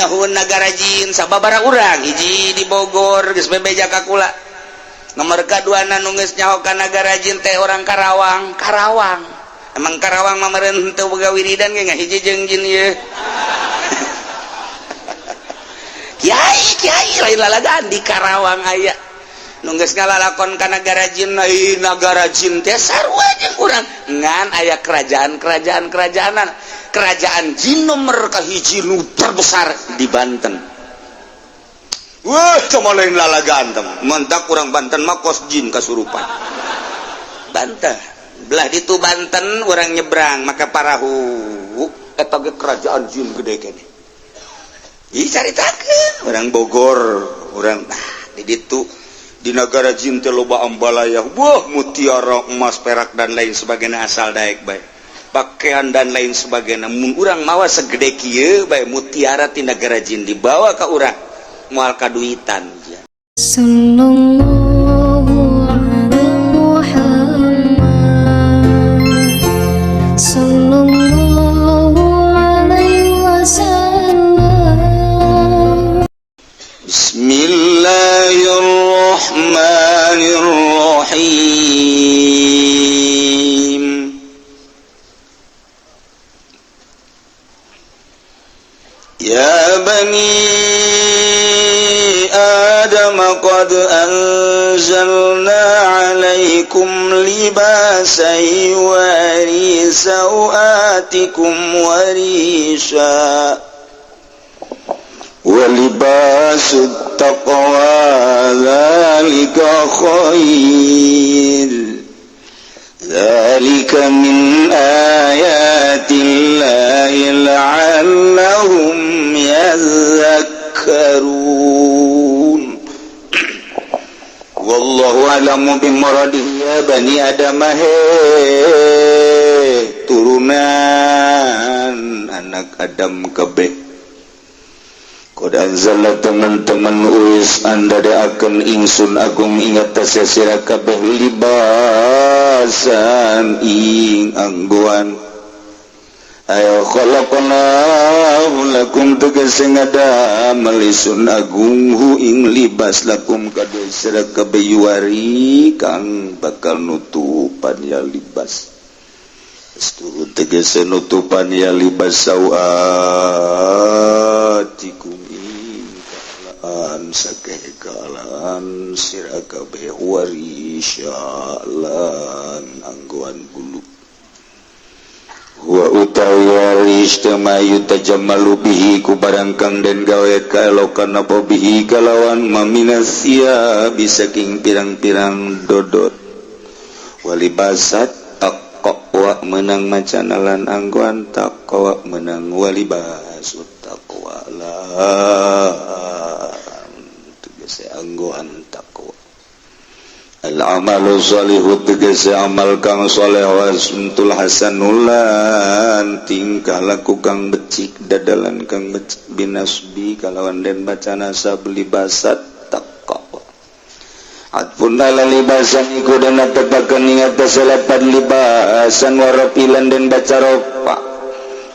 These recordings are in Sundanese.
nyahoeun nagara jin sababara urang hiji di Bogor geus bebeja ka kula. Nomor kaduana nu geus nyaho ka nagara jin teh orang Karawang. Karawang emang Karawang mah meureun henteu boga wiridan ge ngahiji jeung jin ieu. Kiai kiai lain lalagaan di Karawang aya nu geus ngalalakon ka nagara jin. Ai nagara jin teh sarua jeung urang ngan aya kerajaan-kerajaan kerajaanan. Kerajaan jin nomor kahiji nu terbesar di Banten. Wah, cuma lain lalagaan teh mentak urang Banten mah kos jin kasurupan. Banten belah ditu Banten urang nyebrang maka parahu eta ge kerajaan jin gede keneh. Ih caritakeun urang Bogor urang nah di ditu di nagara jin teh loba ambalaya, wah mutiara, emas, perak dan lain sebagainya asal daek bae, pakaian dan lain sebagainya. Mun urang mawa segede kieu bae mutiara ti nagara jin dibawa ka urang moal kaduitan. Sallallahu ala Muhammad, sallallahu alaihi wasallam. Bismillahirrahmanirrahim. Ya bani Adam qad anzalna alaikum libasan yuwari sawatikum warisha ولباس التقوى ذلك خير ذلك من آيات الله لعلهم يذكرون. والله أعلم بمراده. يا بني آدم he turunan anak Adam kabeh Qad anzalna teman-teman uis andadaakeun ingsun agung ingat tasya sira kabeh libasan ing anggoan. Ayo khalaqnahu lakum tegese ngadamel isun agung hu ing libas lakum kadue sira kabeh yuwari kang bakal nutupan ya libas. Asturu tegese nutupan ya libas sawatikum ing kaalaan sakeh kaalaan sira kabeh warisya lan anggoan bulu. Wa utawi waris teh mayu tajammalu bihi ku barang kang den gawe kaelokan apa bihi kalawan maminasia bisa king pirang-pirang dodot walibasat taqwa menang macana lan anggoan taqwa menang walibasut taqwa lan tegese anggoan taqwa. Al amalu sholihu tegese amal kang soleh wasuntul hasanulan tingkah laku kang becik dadalan kang becik binasbi kalawan den baca nasab libasat taqwa. Atpun ala libasan iku dan tepakan ingat selapan libasan warapilan dan baca ropa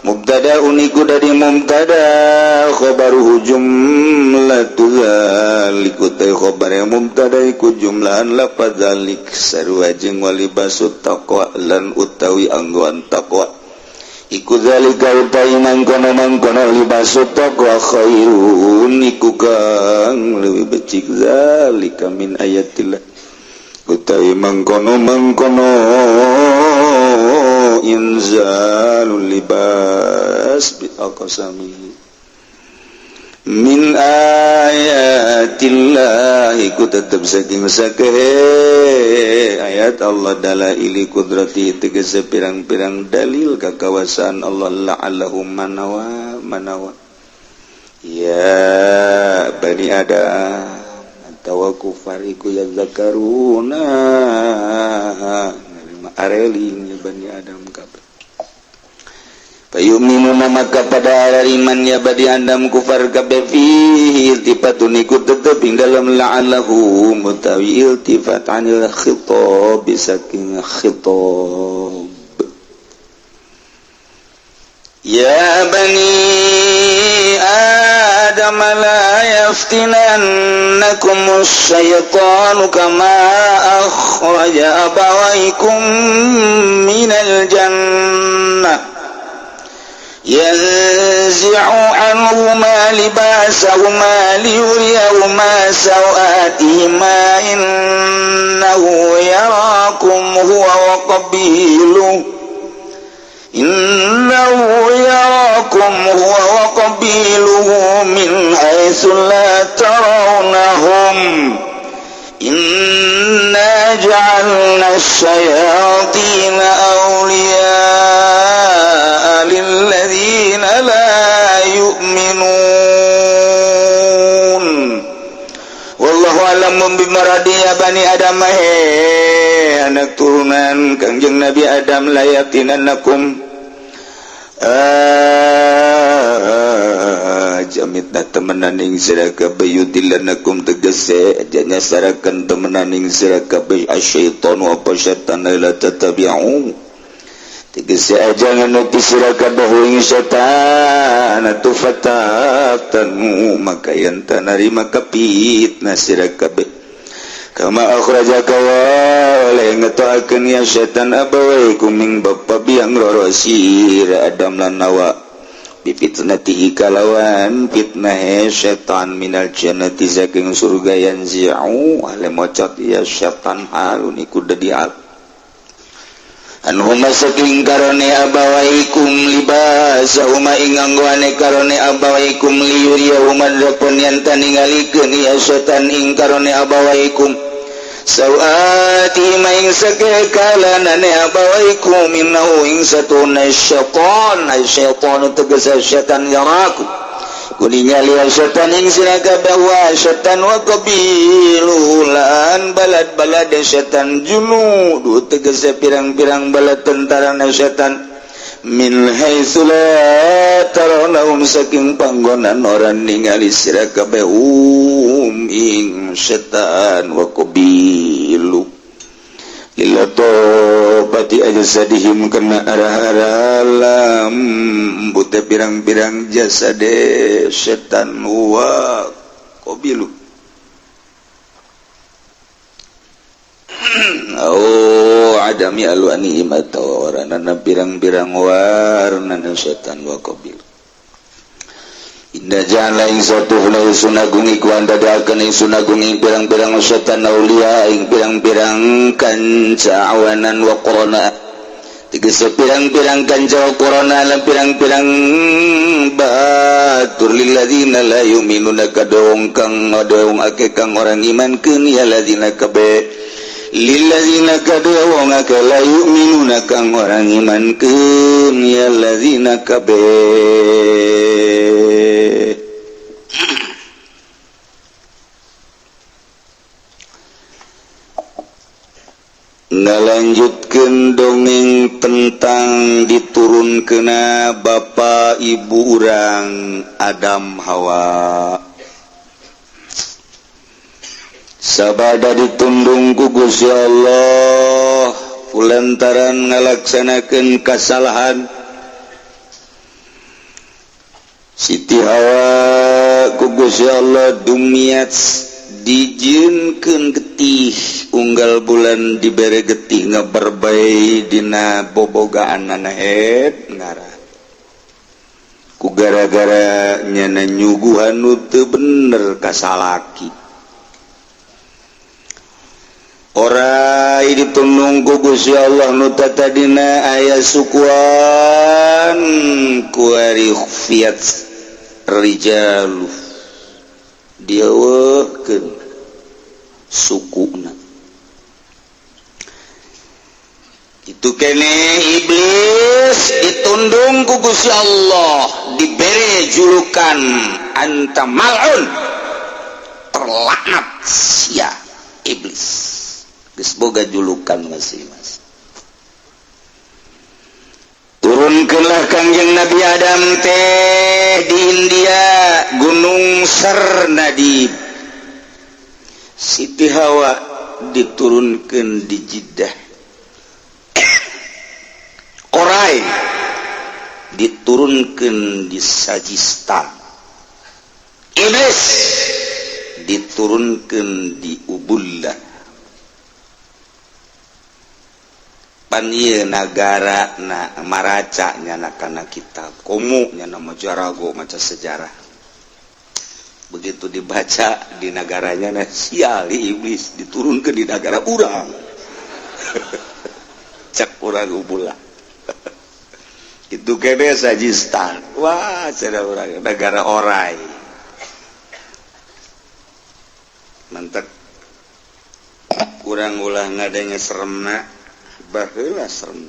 mubtada uniku dari mubtada khobaruhu jumlatu zaliku teh khobar yang mubtada iku jumlahan lafaz zalik sarua jeung walibasut taqwa lan utawi anggoan taqwa iku zalika utawi mangkono-mangkono libasut taqwa khairun iku kang leuwih becik zalika min ayatillah utawi mangkono-mangkono inzalul libas bi aqsami min ayatillah iku tetep saking sakehe ayat Allah dalaili kudrati tegese pirang-pirang dalil kakawasaan Allah la'allahum manawa manawa. Ya bani Adam atawa kufar iku yazakaruna nerima areling ya bani Adam kabeh. Fayu'minuna maka pada iman ya bani Adam kufar kabeh fihi iltifatun iku tetep ing dalam la'allahu mutawi iltifat anil khitab saking khitab. Ya bani yaftinannakum asyaitanu kama akhraja abawaykum minal jannah yanzi'u anhuma libasahuma liyuriyahuma sawatihima innahu yarakum huwa wa qabiluhu innahu yarakum huwa wa qabiluhu min haitsu la tarawnahum inna ja'alna asy-syayatina awliya'a lilladzina la yu'minun wallahu a'lamu bimaradiya bani adam. He anak turunan Kangjeng Nabi Adam la yatinannakum jamitna temenan ing sira kabeh yudillanakum tegese janya sarakan temenan ing sira kabeh asyaitanu apa setan la tatabi'u tegese aja nganuti sira kabeh ing setan atuh fatatanu maka yen tanarima kapitna sira kabeh kama akhrajaka wa ngetoakeun ya setan abawaikum ing bapa biang roro sira Adam lan Hawa bifitnatihi kalawan fitnah setan minal jannati saking surga yanzi'u ale mocot ya setan halun iku dadi al anhuma saking karone abawaikum libasahuma ing anggoane karone abawaikum liyuriyahuma dapun yen taningalikeun ya setan ing karone abawaikum sawati maing sakekalanane abawaikum innahu ing satuna syaitan syaitan tegese setan yaraku kuningali setan ing sira kabeh wa setan wa qabilu lan balad-balad setan junud tegese pirang-pirang balad tentarane setan min haitsu la tarawnahum saking panggonan ora ningali sira kabeh ing setan wa qabilu lilatobati ajsadihim kana arah-arah lam bute pirang-pirang jasade setan wa qabilu oh adami alwanihim atau oranana pirang-pirang warnana setan wa qabilu Inna ja'alna ing satuhna ingsun agung iku andadakeun ingsun agung ing pirang-pirang setan aulia ing pirang-pirang kanca awanan wa qurana tegese pirang-pirang kanca wa qurana lan pirang-pirang batur lil ladzina la yu'minuna kadong kang ngadong ake kang orang imankeun ya ladzina kabe lil ladzina kadong ake la yu'minuna kang orang imankeun ya ladzina kabe. Ngalanjutkeun dongeng tentang diturunkeuna bapa ibu urang Adam Hawa. Sabada ditundung ku Gusti Allah kulantaran ngalaksanakeun kasalahan Siti Hawa ku Gusti Allah dumiat dijieunkeun getih unggal bulan dibere getih ngaberbai dina bobogaanana het ngarah ku gara-gara nyana nyuguhan nu teu bener ka salaki orai ditundung ku Gusti Allah nu tatadina aya sukuan kuari fiat rijalu dieuweuhkeun sukuna itu kene iblis ditundung ku Gusti Allah dibere julukan anta mal'un terlaknat sia iblis geus boga julukan masing-masing. Turunkeunlah Kangjeng Nabi Adam teh di India Gunung Sarnadib. Siti Hawa diturunkeun di Jeddah. Korai diturunkeun di Sajistan. Iblis Diturunkeun di Ubullah. Pan ieu nagara na maraca nyana kana kitab komo nyana mah jarago maca sejarah. Begitu dibaca di nagaranya na sial iblis diturunkeun di nagara urang. Cek urang Ubullah. Itu kene Sajistan. Wah, cenah urang negara orai. Mantap. Kurang ulah ngadenge seremna, baheula serem.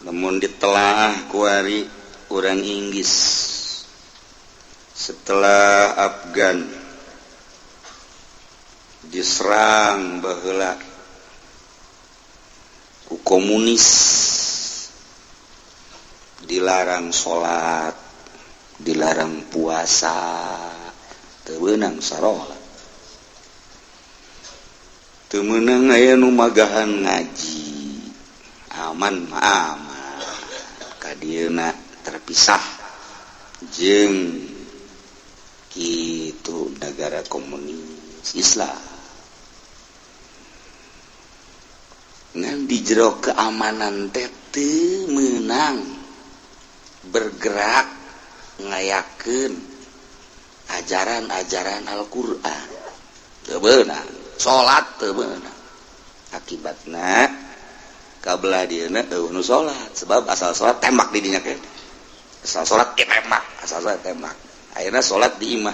Lamun ditelaah kuari urang Inggris setelah Afgan diserang baheula ku komunis, dilarang salat, dilarang puasa, teu meunang sarolat. Teu meunang aya nu magahan ngaji. Aman mah aman. Ka dieuna terpisah jeung kitu negara komunis Islam. Ngan di jero keamanan teh teu meunang bergerak ngayakeun ajaran-ajaran Al-Qur'an. Teu beunang, salat teu beunang. Akibatna kabelah dieuna eueuh nu salat, sebab asal salat tembak di dinya ke. Asal salat tembak, asal salat tembak. Akhirna salat di imah.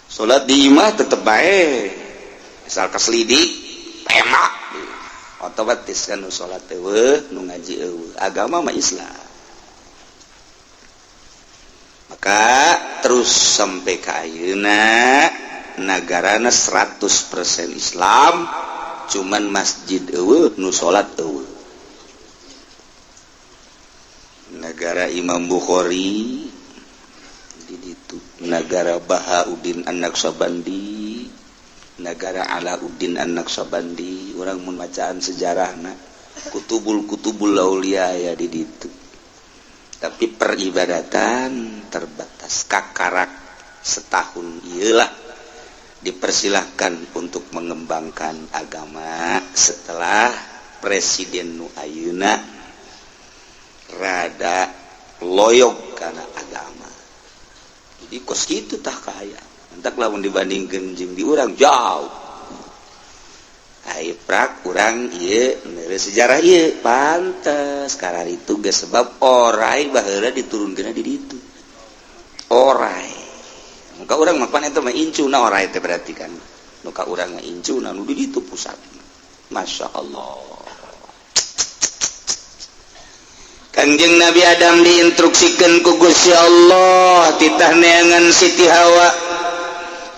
Salat di imah tetep bae. Asal kaselidik tembak. Otomatis kan nu salat eueuh, nu ngaji eueuh. Agama mah Islam. Maka terus sampai ke ayeuna nagarana 100% Islam, cuman masjid eueuh nu salat eueuh. Negara Imam Bukhari di ditu, negara Bahauddin An-Naqsyabandi, negara Alauddin An-Naqsyabandi, urang mun bacaan sejarahna kutubul-kutubul aulia ya di ditu. Tapi peribadatan terbatas kakarak setahun iyalah dipersilahkan untuk mengembangkan agama setelah Presiden nu ayeuna rada loyog karena agama. Jadi kos kitu tah kaya. Entak lamun dibandingkeun jeung di urang jauh. Ai prak urang ieu neure sejarah ieu pantes kararitu geus sebab orai baheula diturunkeun di ditu. Orai. Muka urang mah pan eta mah incuna orai teh berarti kan. Nu ka urang mah incuna nu di ditu pusat. Masya Allah. Kangjeng Nabi Adam diinstruksikan ku Gusti Allah titah neangan Siti Hawa.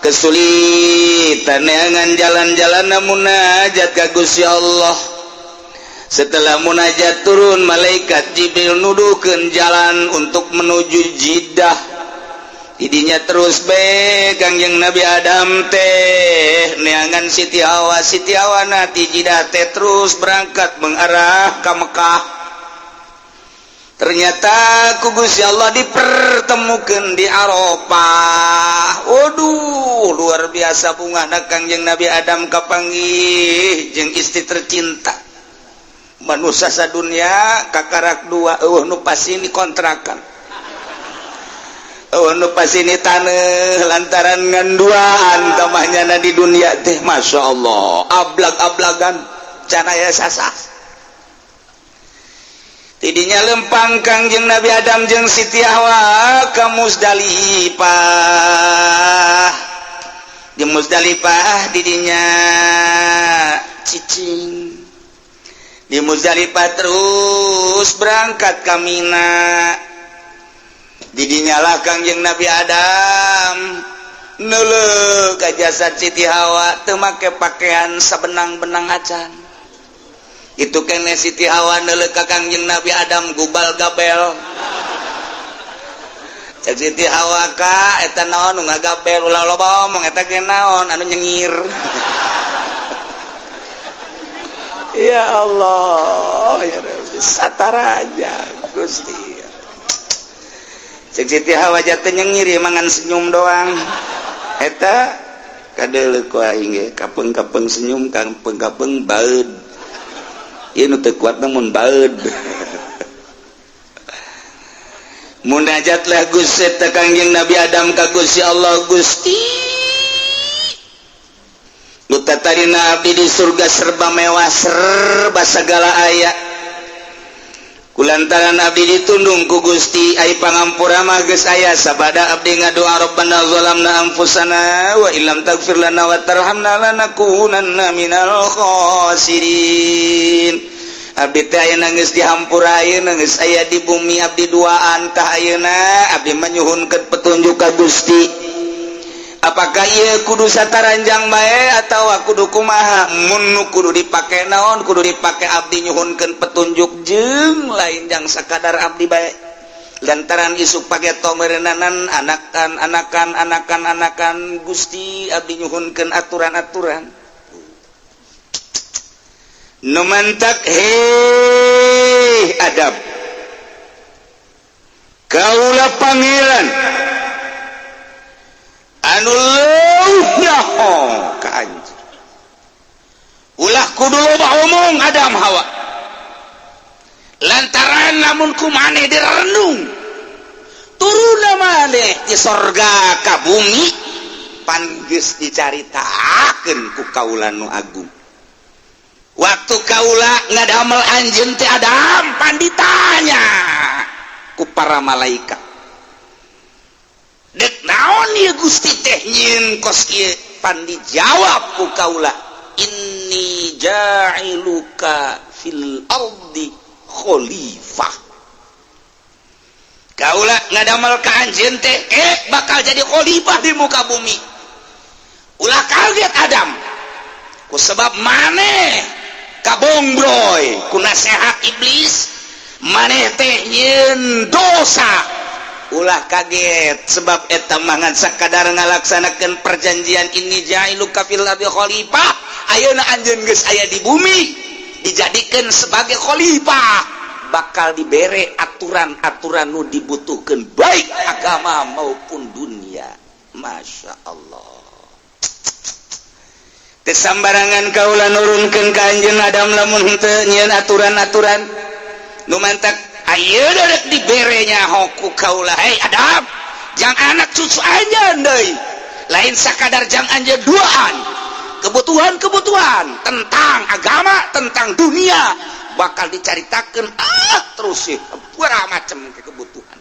Kesulitan neangan jalan-jalan munajat ka Gusti Allah. Setelah munajat turun malaikat Jibril nuduhkeun jalan untuk menuju Jeddah. Didinya terus be Kangjeng Nabi Adam teh neangan Siti Hawa, Siti Hawa na ti Jeddah teh terus berangkat mengarah ka Mekah. Ternyata ku Gusti Allah dipertemukan di Arafah. Waduh, luar biasa bungahna Kangjeng Nabi Adam kapanggih jeung istri tercinta. Manusia sadunya kakarak dua eueuh nu pasini kontrakan. Eueuh nu pasini taneuh lantaran ngan duaan tamahnyana di dunia teh Masya Allah. Ablag-ablagan can aya sasah. Tidinya lempang Kangjeng Nabi Adam jeung Siti Hawa ka Muzdalifah. Di Muzdalifah didinya cicing. Di Muzdalifah terus berangkat ka Mina. Didinya lah Kangjeng Nabi Adam neuleuh ka jasad Siti Hawa teu make pakaian sabenang-benang acan. Itu kene Siti Hawa neuleuh ka Kangjeng Nabi Adam gubal gabel. Cek Siti Hawa ka eta naon nu ngagabel ulah loba omong eta ge naon anu nyengir. Ya Allah, ya Rabbi, sataraja Gusti. Cek Siti Hawa jatuh nyengir ya mangan senyum doang. Eta kadeuleu ku aing ge kapeung-kapeung senyum, kapeung-kapeung baeud. Ieu nu teu kuat mun baeud. Munajatlah Gusti teh Kangjeng Nabi Adam ka Gusti Allah, Gusti, nu tatarina abdi di surga serba mewah, serba segala aya, kulantaran abdi ditundung ku Gusti, ai pangampura mah geus aya. Sabada abdi ngadoa, "Rabbana zalamna anfusana wa illam taghfir lana wa tarhamna lanakunanna minal khasirin." Abdi teh ayeuna geus dihampura, ayeuna geus aya di bumi, abdi duaan tah ayeuna abdi manyuhunkeun petunjuk ka Gusti, apakah ieu kudu sataranjang bae atawa kudu kumaha? Mun nu kudu dipake naon, kudu dipake, abdi nyuhunkeun petunjuk jeung lain jang sakadar abdi bae, lantaran isuk pageto meureunanan anakan anakan anakan anakan. Gusti, abdi nyuhunkeun aturan-aturan nu mantak. Hei Adam, kaula pangeran anu leuwih nyaho ka anjeun. Ulah kudu loba omong, Adam, Hawa, lantaran lamun ku maneh direnung turun maneh di sorga ka bumi, pan geus dicaritakeun ku kaula nu agung. Waktu kaula ngadamel anjeun teh, Adam, pan ditanya ku para malaikat, "Dek naon ieu Gusti teh nyieun kos ieu?" Pan dijawab ku kaula, "Inni ja'iluka fil ardi khalifah." Kaula ngadamel ka anjeun teh bakal jadi khalifah di muka bumi. Ulah kaget, Adam, ku sebab maneh kabongbroy ku nasehat iblis, maneh teh nyieun dosa. Ulah kaget, sebab eta mah ngan sakadar ngalaksanakeun perjanjian, "Inni ja'iluka fil ardi khalifah." Ayeuna anjeun geus aya di bumi, dijadikeun sebagai khalifah, bakal dibere aturan-aturan nu dibutuhkan, baik agama maupun dunia. Masya Allah. Teu sambarangan kaula nurunkeun ka anjeun, Adam, lamun henteu nyieun aturan-aturan. Nu mantak ayeuna rek dibere nyaho ku kaula, "Hei Adam, jang anak cucu anjeun deui, lain sakadar jang anjeun duaan, kebutuhan-kebutuhan tentang agama, tentang dunia bakal dicaritakeun." Ah, terus sih macam kebutuhan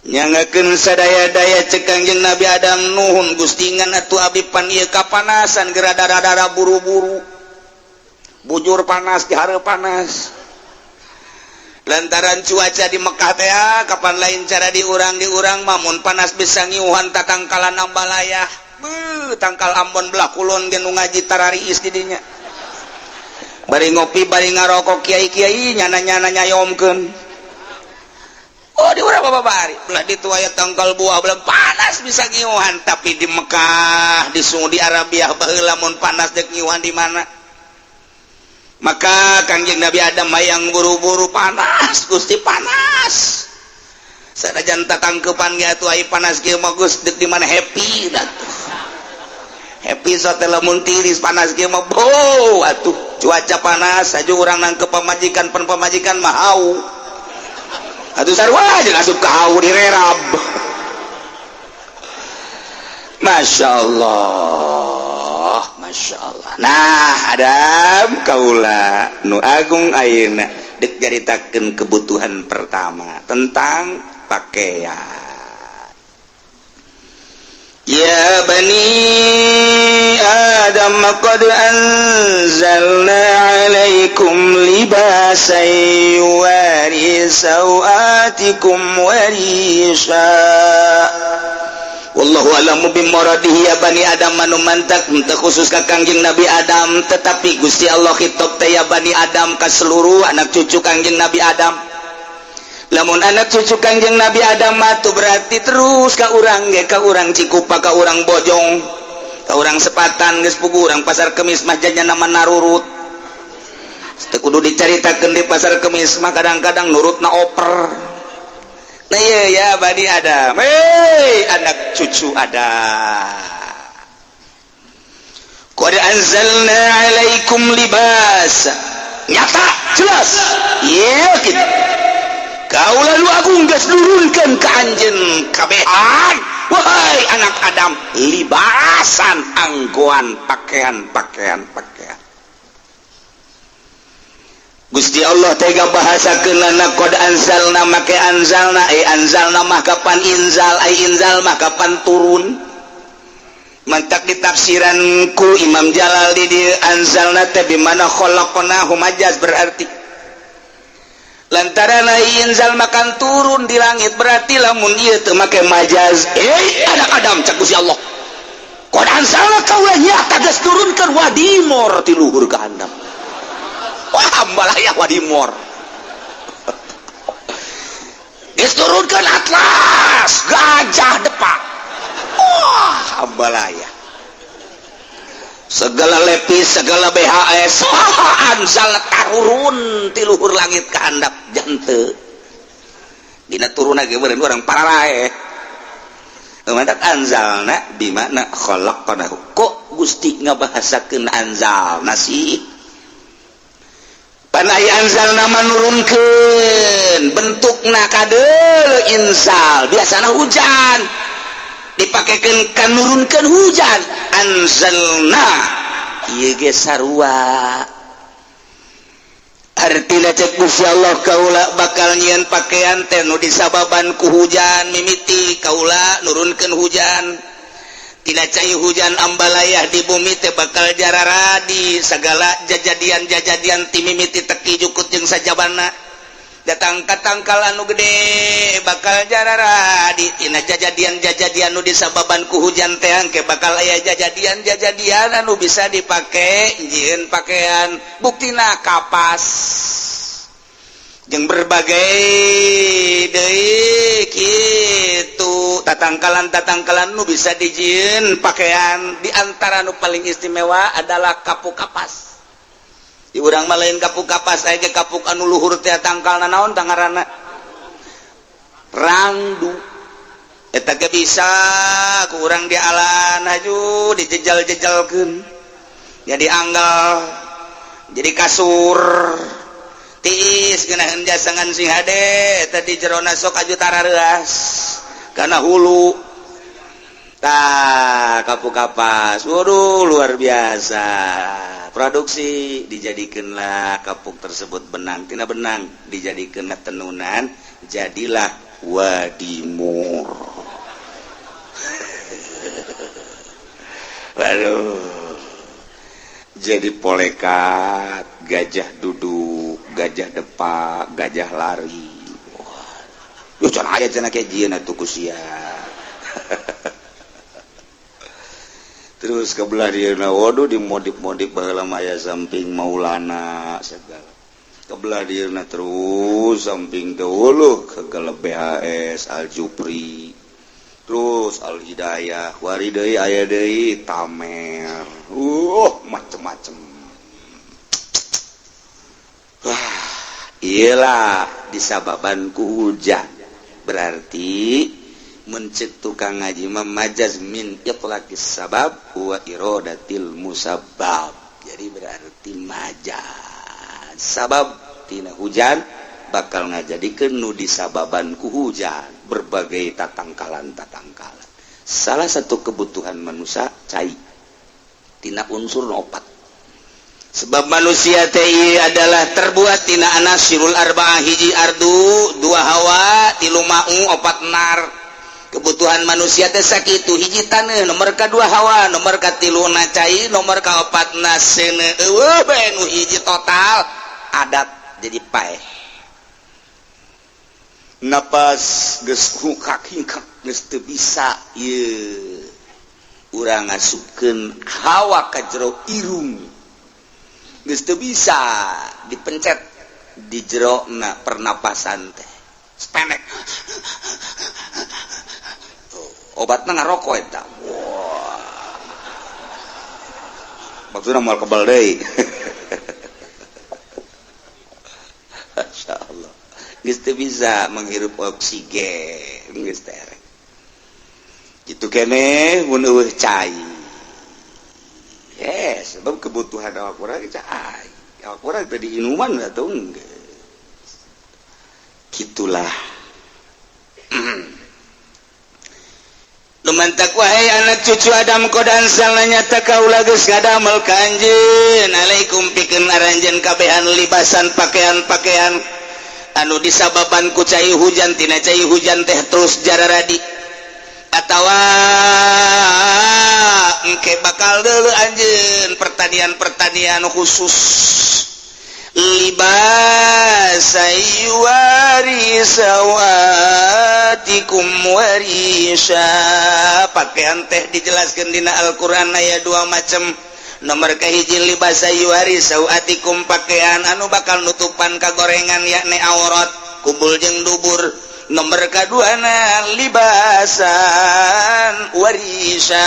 nyangakeun sadaya-daya. Cek Kangjeng Nabi Adam, "Nuhun, Gusti, ngan atuh abdi pan ieu kapanasan, geura darah-darah buru-buru, bujur panas di hareup panas." Lantaran cuaca di Mekah teh kapan lain cara diurang diurang mamun panas, bisa ngiuhan tatangkalan ambalaya. Beuh, tangkal Ambon belah kulon ge nu ngaji tarariis di dinya, bari ngopi, bari ngarokok, kiai-kiai nyana-nyana nyayomkeun. Oh, di urang apa bari belah ditu aya tangkal buah, belum panas bisa ngiuhan. Tapi di Mekah, di Saudi Arabia baheula, mun panas dek ngiuhan di mana? Maka Kangjeng Nabi Adam hayang buru-buru, "Panas, Gusti, panas." Sanajan tatangkepan ge atuh, ai panas kieu mah, Gus, dek di mana? Happy atuh, happy sote lamun tiris. Panas kieu mah bo atuh, cuaca panas aja urang nangkep pamajikan, pan pamajikan mah hau atuh, sarua aja asup ka hau direrab. Masya Allah, Masya Allah. Nah, Adam, kaula nu agung ayeuna dek caritakeun kebutuhan pertama tentang pakaian. Ya bani Adam, qad anzalna alaikum libasan yuwari sawatikum warisha. Wallahu a'lamu bimuradihi. Ya bani Adam, anu mantak henteu khusus ka Kangjeng Nabi Adam, tetapi Gusti Allah khitab teh ya bani Adam ka seluruh anak cucu Kangjeng Nabi Adam. Lamun anak cucu Kangjeng Nabi Adam mah tuh berarti terus ka urang ge, ka urang Cikupa, ka urang Bojong, ka urang Sepatan, geus puguh urang Pasar Kemis mah janya nama narurut. Teu kudu dicaritakeun, di Pasar Kemis mah kadang-kadang nurutna oper. Nah iya ya Bani Adam, hei anak cucu Adam, qad anzalna alaikum libas, nyata jelas iya gitu. Kau lalu agung geus nurunkeun ka anjeun kabehan, wahai anak Adam, libasan anggoan pakaian pakaian pakaian. Gusti Allah tega bahasakeunana qad anzalna make anzalna anzalna mah kapan inzal ai inzal mah kapan turun. Mantak ditafsiran ku Imam Jalal di dieu anzalna teh bimana khalaqnahu majaz, berarti lantaran ai inzal makan turun di langit, berarti lamun ieu teu make majaz anak Adam cak Gusti Allah qad anzalna kaula nyata geus turunkeun wadimor ti luhur ka handap. Wah, ambalaya wadimor. Geus turunkeun atlas, gajah depak. Wah, ambalaya. Segala lepis, segala BHS, anzal tarurun ti luhur langit ka handap jante. Dina turun ge beureun urang pararae. Mantak anzalna bimakna khalaqnahu. Kok Gusti ngabahasakeun anzalna sih? Panai anzal nama nurunkeun bentukna kadeul inzal biasana hujan dipakekeun ka nurunkeun hujan anzalna ieu ge sarua artina cek Gusti Allah kaula bakal nyieun pakaian teh nu disababan ku hujan mimiti kaula nurunkeun hujan. Tina cai hujan ambalayah di bumi teh bakal jararadi segala jajadian-jajadian ti mimiti teki jukut jeung sajabana datang ka tangkal anu gede bakal jararadi tina jajadian-jajadian nu disababan ku hujan teh angke bakal aya jajadian-jajadian anu bisa dipake jieun pakaian buktina kapas jeung berbagai deui kitu tatangkalan-tatangkalan nu bisa dijieun pakaian. Di antara nu paling istimewa adalah kapuk kapas. Di urang mah lain kapuk kapas aya ge kapuk anu luhur teh tangkalna naon tangaranna rangdu eta ge bisa ku urang dialan aju dijejal-jejalkeun jadi anggal jadi kasur tiis geunaheun jasangan sing hade tadi jerona sok aju tarareas kana hulu tah kapuk kapas. Waduh luar biasa produksi dijadikeunlah kapuk tersebut benang tina benang dijadikeun tenunan jadilah wadimur. Waduh jadi polekat gajah duduk gajah depak gajah lari. Wah yo can aya cenah kayak jieun atuh ku sia. Terus kebelah dieuna waduh dimodif-modif baheula mah aya samping Maulana segala kebelah dieuna terus samping teh uluh segala BHS Al Jupri terus Al Hidayah wari deui aya deui Tamer macem-macem. Wah, iyalah disababan ku hujan berarti mencek tukang ngaji mah majaz min itlaqis sabab wa iradatil musabbab. Jadi berarti majaz sabab tina hujan bakal ngajadikeun nu disababan ku hujan berbagai tatangkalan-tatangkalan. Salah satu kebutuhan manusia cai tina unsur opat. Sebab manusia teh adalah terbuat tina anasirul arba'ah hiji ardu, dua hawa, tilu ma'u, opat nar. Kebutuhan manusia teh sakitu hiji taneuh, nomor kadua hawa, nomor katilu na cai, nomor kaopatna seuneu. Eueuh bae nu hiji total adat jadi paeh. Napas geus hukak-hingkak geus teu bisa ieu. Urang ngasupkeun hawa ka jero irung. Geus teu bisa dipencet di jerona pernapasan teh. Sepenek. Obatna ngarokok eta. Wah. Maksudna moal kebal deui. Masyaallah. Geus teu bisa menghirup oksigen geus terek. Kitu keneh mun eueuh cai. Yes, sebab kebutuhan awak urang cai. Awak urang teh diinuman atuh geus. Kitulah. Lumantak wahai anak cucu Adam kodan salahnya kaula geus ngadamel ka anjeun alaikum pikeun aranjeun kabehan libasan pakaian-pakaian anu disababan ku cai hujan tina cai hujan teh terus jararadi atawa engke bakal deuleu anjeun pertanian-pertanian khusus libasa yuwari sawatikum warisha. Pakaian teh dijelaskan dina Al-Qur'an aya dua macam. Nomor kahiji libasa yuwari sawatikum pakaian anu bakal nutupan kagorengan yakni aurat kubul jeung dubur. Nomor kaduana libasan warisha.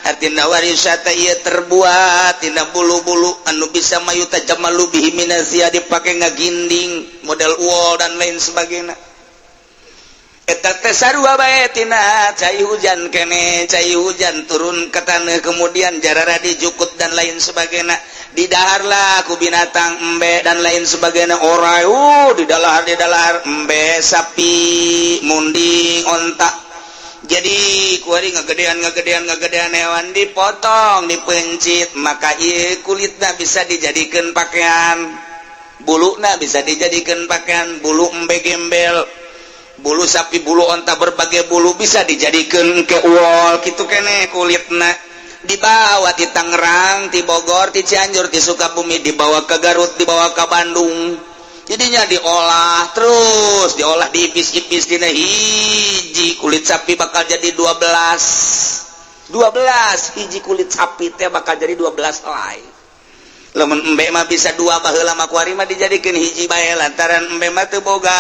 Artina warisa teh ieu terbuat tina bulu-bulu anu bisa mayu tajamalu bihi minazia dipake ngaginding model wol dan lain sebagainya. Eta teh sarua bae tina cai hujan kene, cai hujan turun ke taneuh kemudian jarara dijukut dan lain sebagainya. Didaharlah ku binatang embe dan lain sebagainya orai didalahar embe sapi munding onta. Jadi kuari ngegedean hewan dipotong dipencit maka ieu kulitna bisa dijadikan pakaian, buluna bisa dijadikan pakaian, bulu embe gembel, bulu sapi, bulu onta, berbagai bulu bisa dijadikan ke wol kitu keneh kulitna. Dibawa ti Tangerang, ti Bogor, ti Cianjur, ti Sukabumi, dibawa ke Garut, dibawa ke Bandung. Jadinya diolah terus, diolah diipis-ipis dina hiji kulit sapi bakal jadi 12. 12 hiji kulit sapi teh bakal jadi 12 helai. Lamun embe mah bisa dua baheula mah kuari mah dijadikeun hiji bae lantaran embe mah teu boga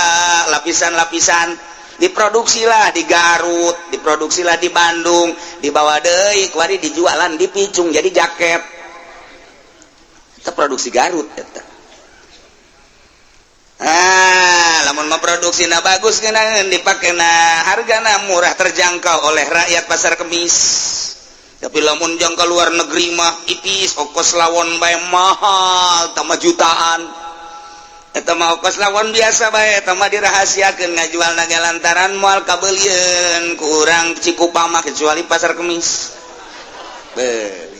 lapisan-lapisan. Diproduksilah di Garut, diproduksilah di Bandung, dibawa deui kuari dijualan dipicung jadi jaket. Eta produksi Garut eta. Ah, lamun memproduksina bagus ngeunaan dipakena hargana murah terjangkau oleh rakyat pasar kemis. Tapi lamun jangka luar negeri mah ipis ongkos lawon bae mahal tambah jutaan. Eta mah ongkos lawon biasa bae eta mah dirahasiakeun ngajualna ge lantaran moal kabeulieun ku urang Cikupa mah kecuali pasar kemis. Beuh.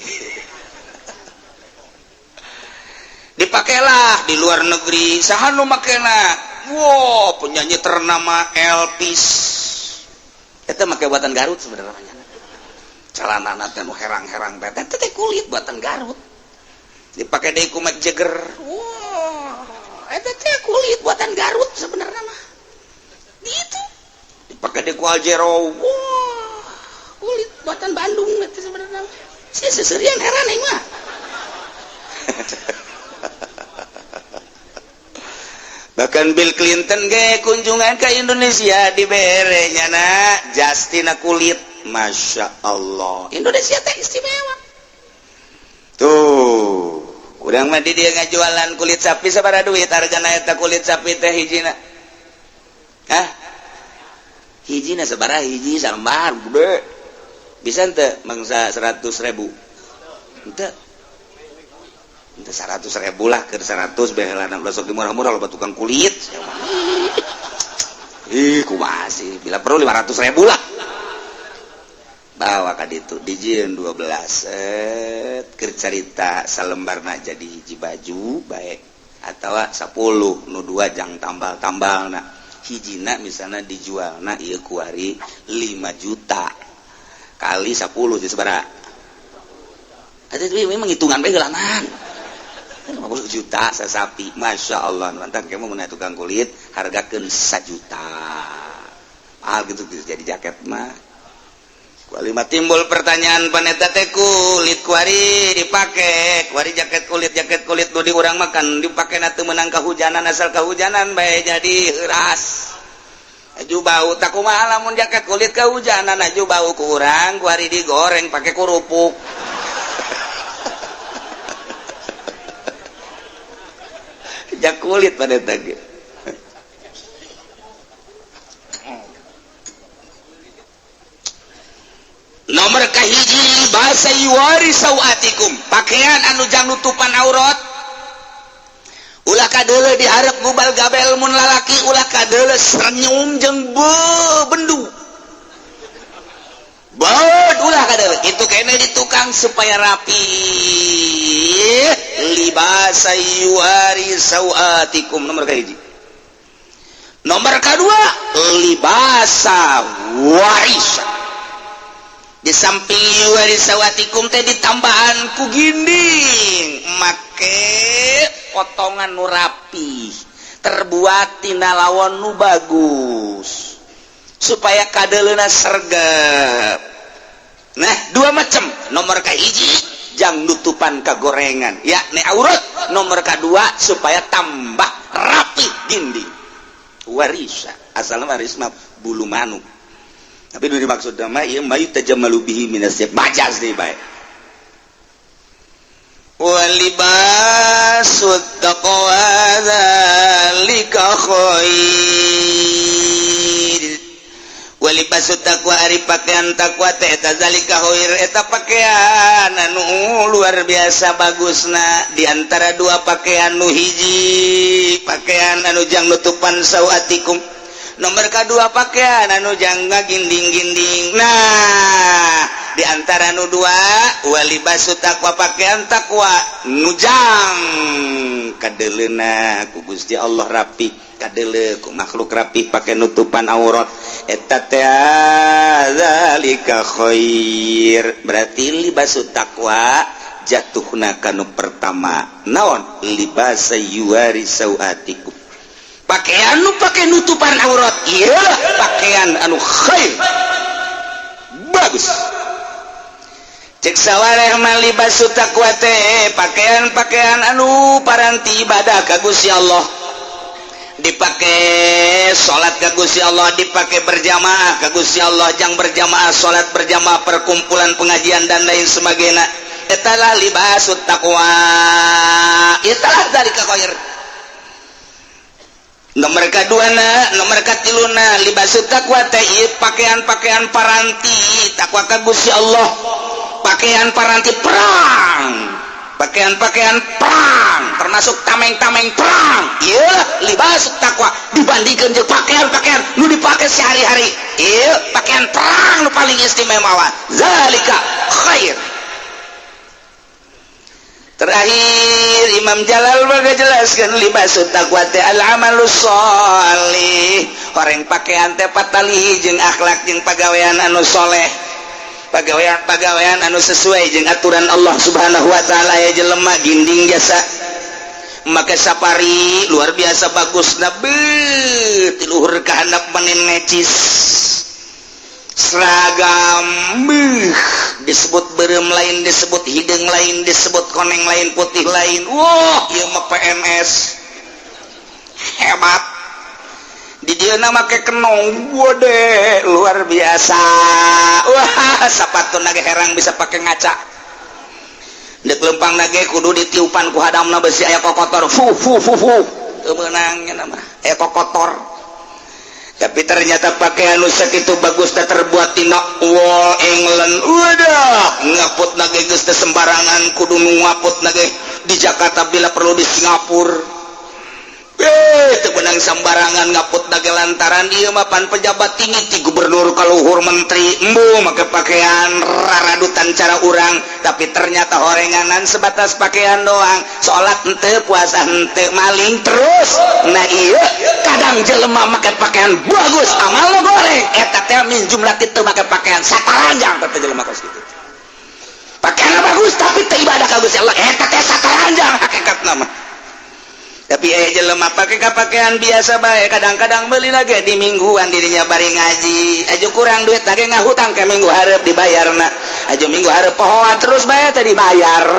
Dipakailah di luar negeri saha nu makena. Wow, penyanyi ternama Elvis eta make buatan Garut sebenarnya. Celanana teh nu herang-herang teh eta teh kulit buatan Garut. Dipake deui ku Mick Jagger. Wow, eta teh kulit buatan Garut sebenarnya mah. Gitu. Dipake deui ku Aljero. Wow, kulit buatan Bandung eta sebenarnya. Si seserian heran aing mah. Bahkan Bill Clinton ge kunjungan ke Indonesia dibere nyana jastina kulit. Masya Allah, Indonesia teh istimewa. Tuh, urang mah di dieu ngajualan kulit sapi sabaraha duit hargana eta kulit sapi teh hijina? Hah? Hijina sabaraha hiji salembar gede. Bisa henteu mangsa 100.000? Henteu. 100.000 lah ke 100 baheulana ulah sok murah-murah loba tukang kulit. Ih kumaha sih bila perlu 500.000 lah. Bawa ka ditu dijieun 12 set keur carita salembarna jadi hiji baju bae atawa 10 nu 2 jang tambal-tambalna. Hijina misalna dijualna ieu kuari 5 juta kali 10 jadi sabaraha? Eta memang hitungan bae heulanan. 50 juta sasapi, Masya Allah. Mantap, kamu mau tukang kulit hargakeun 1 juta. Mahal gitu, gitu jadi jaket mah. Kualima timbul pertanyaan paneta teh kulit kuari dipake, kuari jaket kulit nu di urang makan dipake na teu meunang kahujanan asal kahujanan bae jadi heuras. Aju bau tak kumaha lamun jaket kulit kahujanan aju bau ku urang kuari digoreng pake kerupuk. Jak kulit pada tadi. Nomor kahiji, libasa yuwari sawatikum, pakaian anu jang nutupan aurat, ulah kadeuleu diharap gubal gabel. Mun lalaki ulah kadeuleu senyum jeung bendu Bad, ulah kadeuleu itu kene di tukang supaya rapi. Libasa yuwari sawatikum nomor kahiji. Nomor kedua, libasa warisa. Di samping yuwari sawatikum teh ditambahan ku ginding, make potongan nu rapi, terbuat tina lawon nu bagus supaya kadeleuna sergap. Nah, dua macam. Nomor kahiji jang nutupan kagorengan, yakni aurat. Nomor kedua supaya tambah rapi ginding. Warisa asalnya waris mah bulu manuk, tapi nu dimaksud nama ieu ma yutajammalu bihi minas majas deui bae. Walibasut taqwa dzalika khair. Walibasut taqwa, ari pakaian takwa teh eta zalika khair, eta pakaian anu luar biasa bagusna. Di antara dua pakaian, nu hiji pakaian anu jang nutupan sawatikum, nomor kedua pakaian anu jang ngaginding-ginding. Nah, di antara nu dua, walibasu takwa, pakaian takwa nujang kadeleuna ku Gusti Allah rapi, kadele ku makhluk rapi, pakai nutupan aurat, eta teh zalika khair. Berarti libasu takwa jatuhna kanu pertama. Naon? Libasa yuwari sawatikum, pakaian nu pakai nutupan aurat, iya pakaian anu khair, bagus. Cek sawareh mah libasu taqwa teh pakaian-pakaian anu paranti ibadah ka Gusti Allah, dipake salat ka Gusti Allah, dipake berjamaah ka Gusti Allah, jang berjamaah, salat berjamaah, perkumpulan pengajian, dan lain sebagainya. Etalah libasut taqwa, etalah zalika khair. Nomor kedua na, nomor katiluna, libasut taqwa teh pakaian-pakaian paranti takwa ka Gusti Allah, pakaian paranti perang, pakaian-pakaian perang termasuk tameng-tameng perang. Iya libas takwa dibandingkan jeung pakaian-pakaian nu dipakai sehari-hari, iya pakaian perang nu paling istimewa. Zalika khair. Terakhir, Imam Jalal jelaskan libasut taqwa teh al amalus sholih. Orang pakaian teh patali jeung akhlak jeung pagawean anu soleh, pagawean-pagawean anu sesuai jeung aturan Allah Subhanahu wa taala. Ya jelema ginding jasa make safari luar biasa bagus, nabi tiluhur ka handap manin necis seragam beuh, disebut berem lain, disebut hidung lain, disebut koneng lain, putih lain. Wah, ieu mah PNS hebat. Di dia make kenong wode luar biasa. Wah, sepatu nage herang bisa pakai ngaca. Dek lempang nage kudu ditiupan ku hadamna besi aya kokotor, fu fu fu fu, teu meunang nya mah aya kokotor. Tapi ternyata pakaian nu sakitu bagus teh terbuat tina wol England. Wadah, ngaput nage geus teu sembarangan, kudu nu ngaput nage di Jakarta, bila perlu di Singapura. Teu meunang sembarangan ngaput nage, lantaran ieu mah pan pejabat tinggi, ti gubernur kaluhur menteri. Embu make pakaian raradutan cara urang, tapi ternyata horenganan sebatas pakaian doang, salat henteu, puasa henteu, maling terus. Nah, iya kadang jelema make pakaian bagus, amal goreng. Eta teh min jumlah itu make pakaian sataranjang. Teh jelema kos kitu pakaian bagus tapi teu ibadah ka Gusti Allah, eta teh sataranjang hakikatna mah. Tapi jelema pakai pakaian biasa bae, kadang-kadang beli lagi di mingguan dirinya bari ngaji aja kurang duit lagi ngahutang ke minggu hareup dibayar. Na aja minggu hareup pohoan terus bae tadi bayar,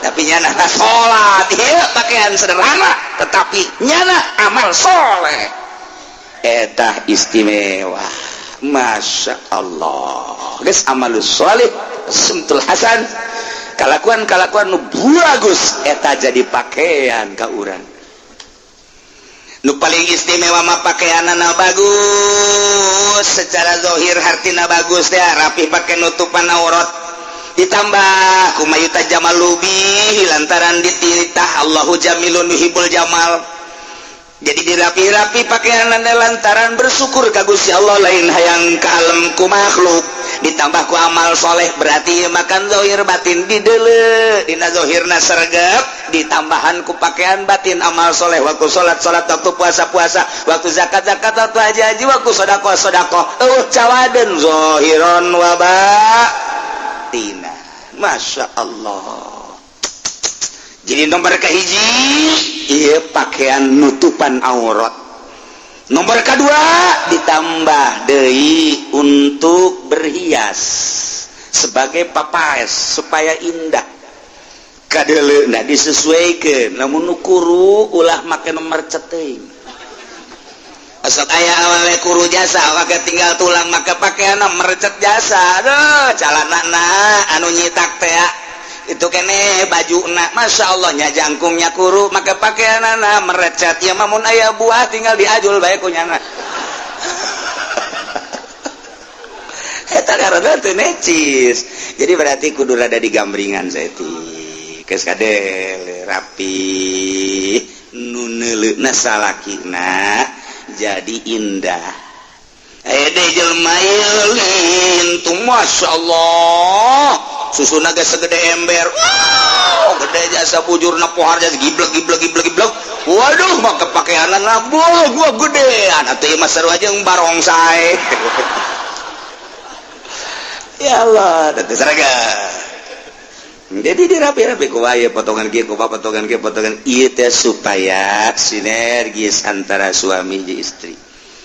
tapi nyana sholat. Iya pakaian sederhana tetapi nyana amal soleh, eta istimewa. Masya Allah, geus amalus soleh, sumtul hasan, kalakuan kalakuan nu bagus, eta jadi pakaian ka urang. Nu paling istimewa mah pakaianana bagus secara zahir, hartina bagus ya, rapi, pakai nutupan aurat, ditambah kumayuta jamal lubi lantaran dititah Allahu jamilun yuhibbul jamal. Jadi dirapi-rapi pakaian lantaran bersyukur ka Gusti Allah, lain hayang kalem ku makhluk. Ditambah ku amal soleh, berarti makan zohir batin didele. Dina zohirna sergap, ditambahan ku pakaian batin amal soleh, waktu salat salat, waktu puasa puasa, waktu zakat zakat, waktu haji haji, waktu sodakoh sodakoh. Cawaden zohiron wa batina, Masya Allah. Jadi nomor kahiji iya pakaian nutupan aurat. Nomor kedua ditambah deui untuk berhias sebagai papaes supaya indah kadele. Nah, disesuaikan, namun nu kuru ulah make nomor ceting. Asal aya awalnya kuru jasa make tinggal tulang, make pakaian merecet jasa. Aduh, calanana anu nyitak teh itu kene baju nak, Masya Allah nya, jangkungnya kuru maka pakaian anak merecet ya. Mamun aya buah tinggal diajul bae ku nyana. Eta karena teu necis. Jadi berarti kudu rada digambringan saeutik, geus kadel rapi, nu neuleuna salakina jadi indah. Ede jelema tuh, Masya Allah, susu naga segede ember. Wow, gede jasa, bujur pohar jasa, giblek giblek giblek giblek. Waduh, maka pakaian labuh gua gede anak tuh mah seru aja barongsai. Ya Allah, dan seragam jadi dirapi-rapi ku wae, potongan kieu ku potongan kieu potongan ieu teh supaya sinergis antara suami jeung istri.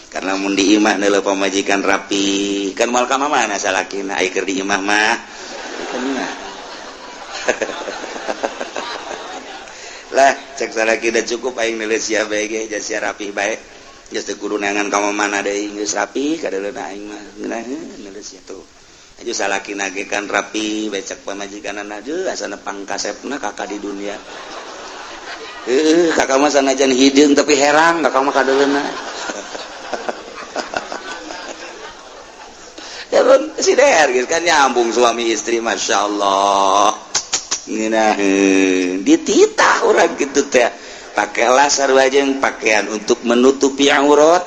Karena mun di imah neuleuh pamajikan rapi kan moal ka mana salakina, ai keur di imah mah kan mah lah cek salaki udah cukup aing neuleuh sia bae ge, sia rapi bae, geus teu kudu neangan ka mana deui, geus rapi kadeuleuna aing mah ngeunaheun neuleuh sia tuh. Aju salakina ge kan rapi bae, cek pamajikanana, aduh, asana pangkasepna kakak di dunia. Kakak mah sanajan hideung tapi herang kakak mah kadeuleuna. Ya si der kan nyambung suami istri, Masya Allah, ngeunaheun dititah urang kitu teh, pakailah sarua jeung pakaian untuk menutupi aurat.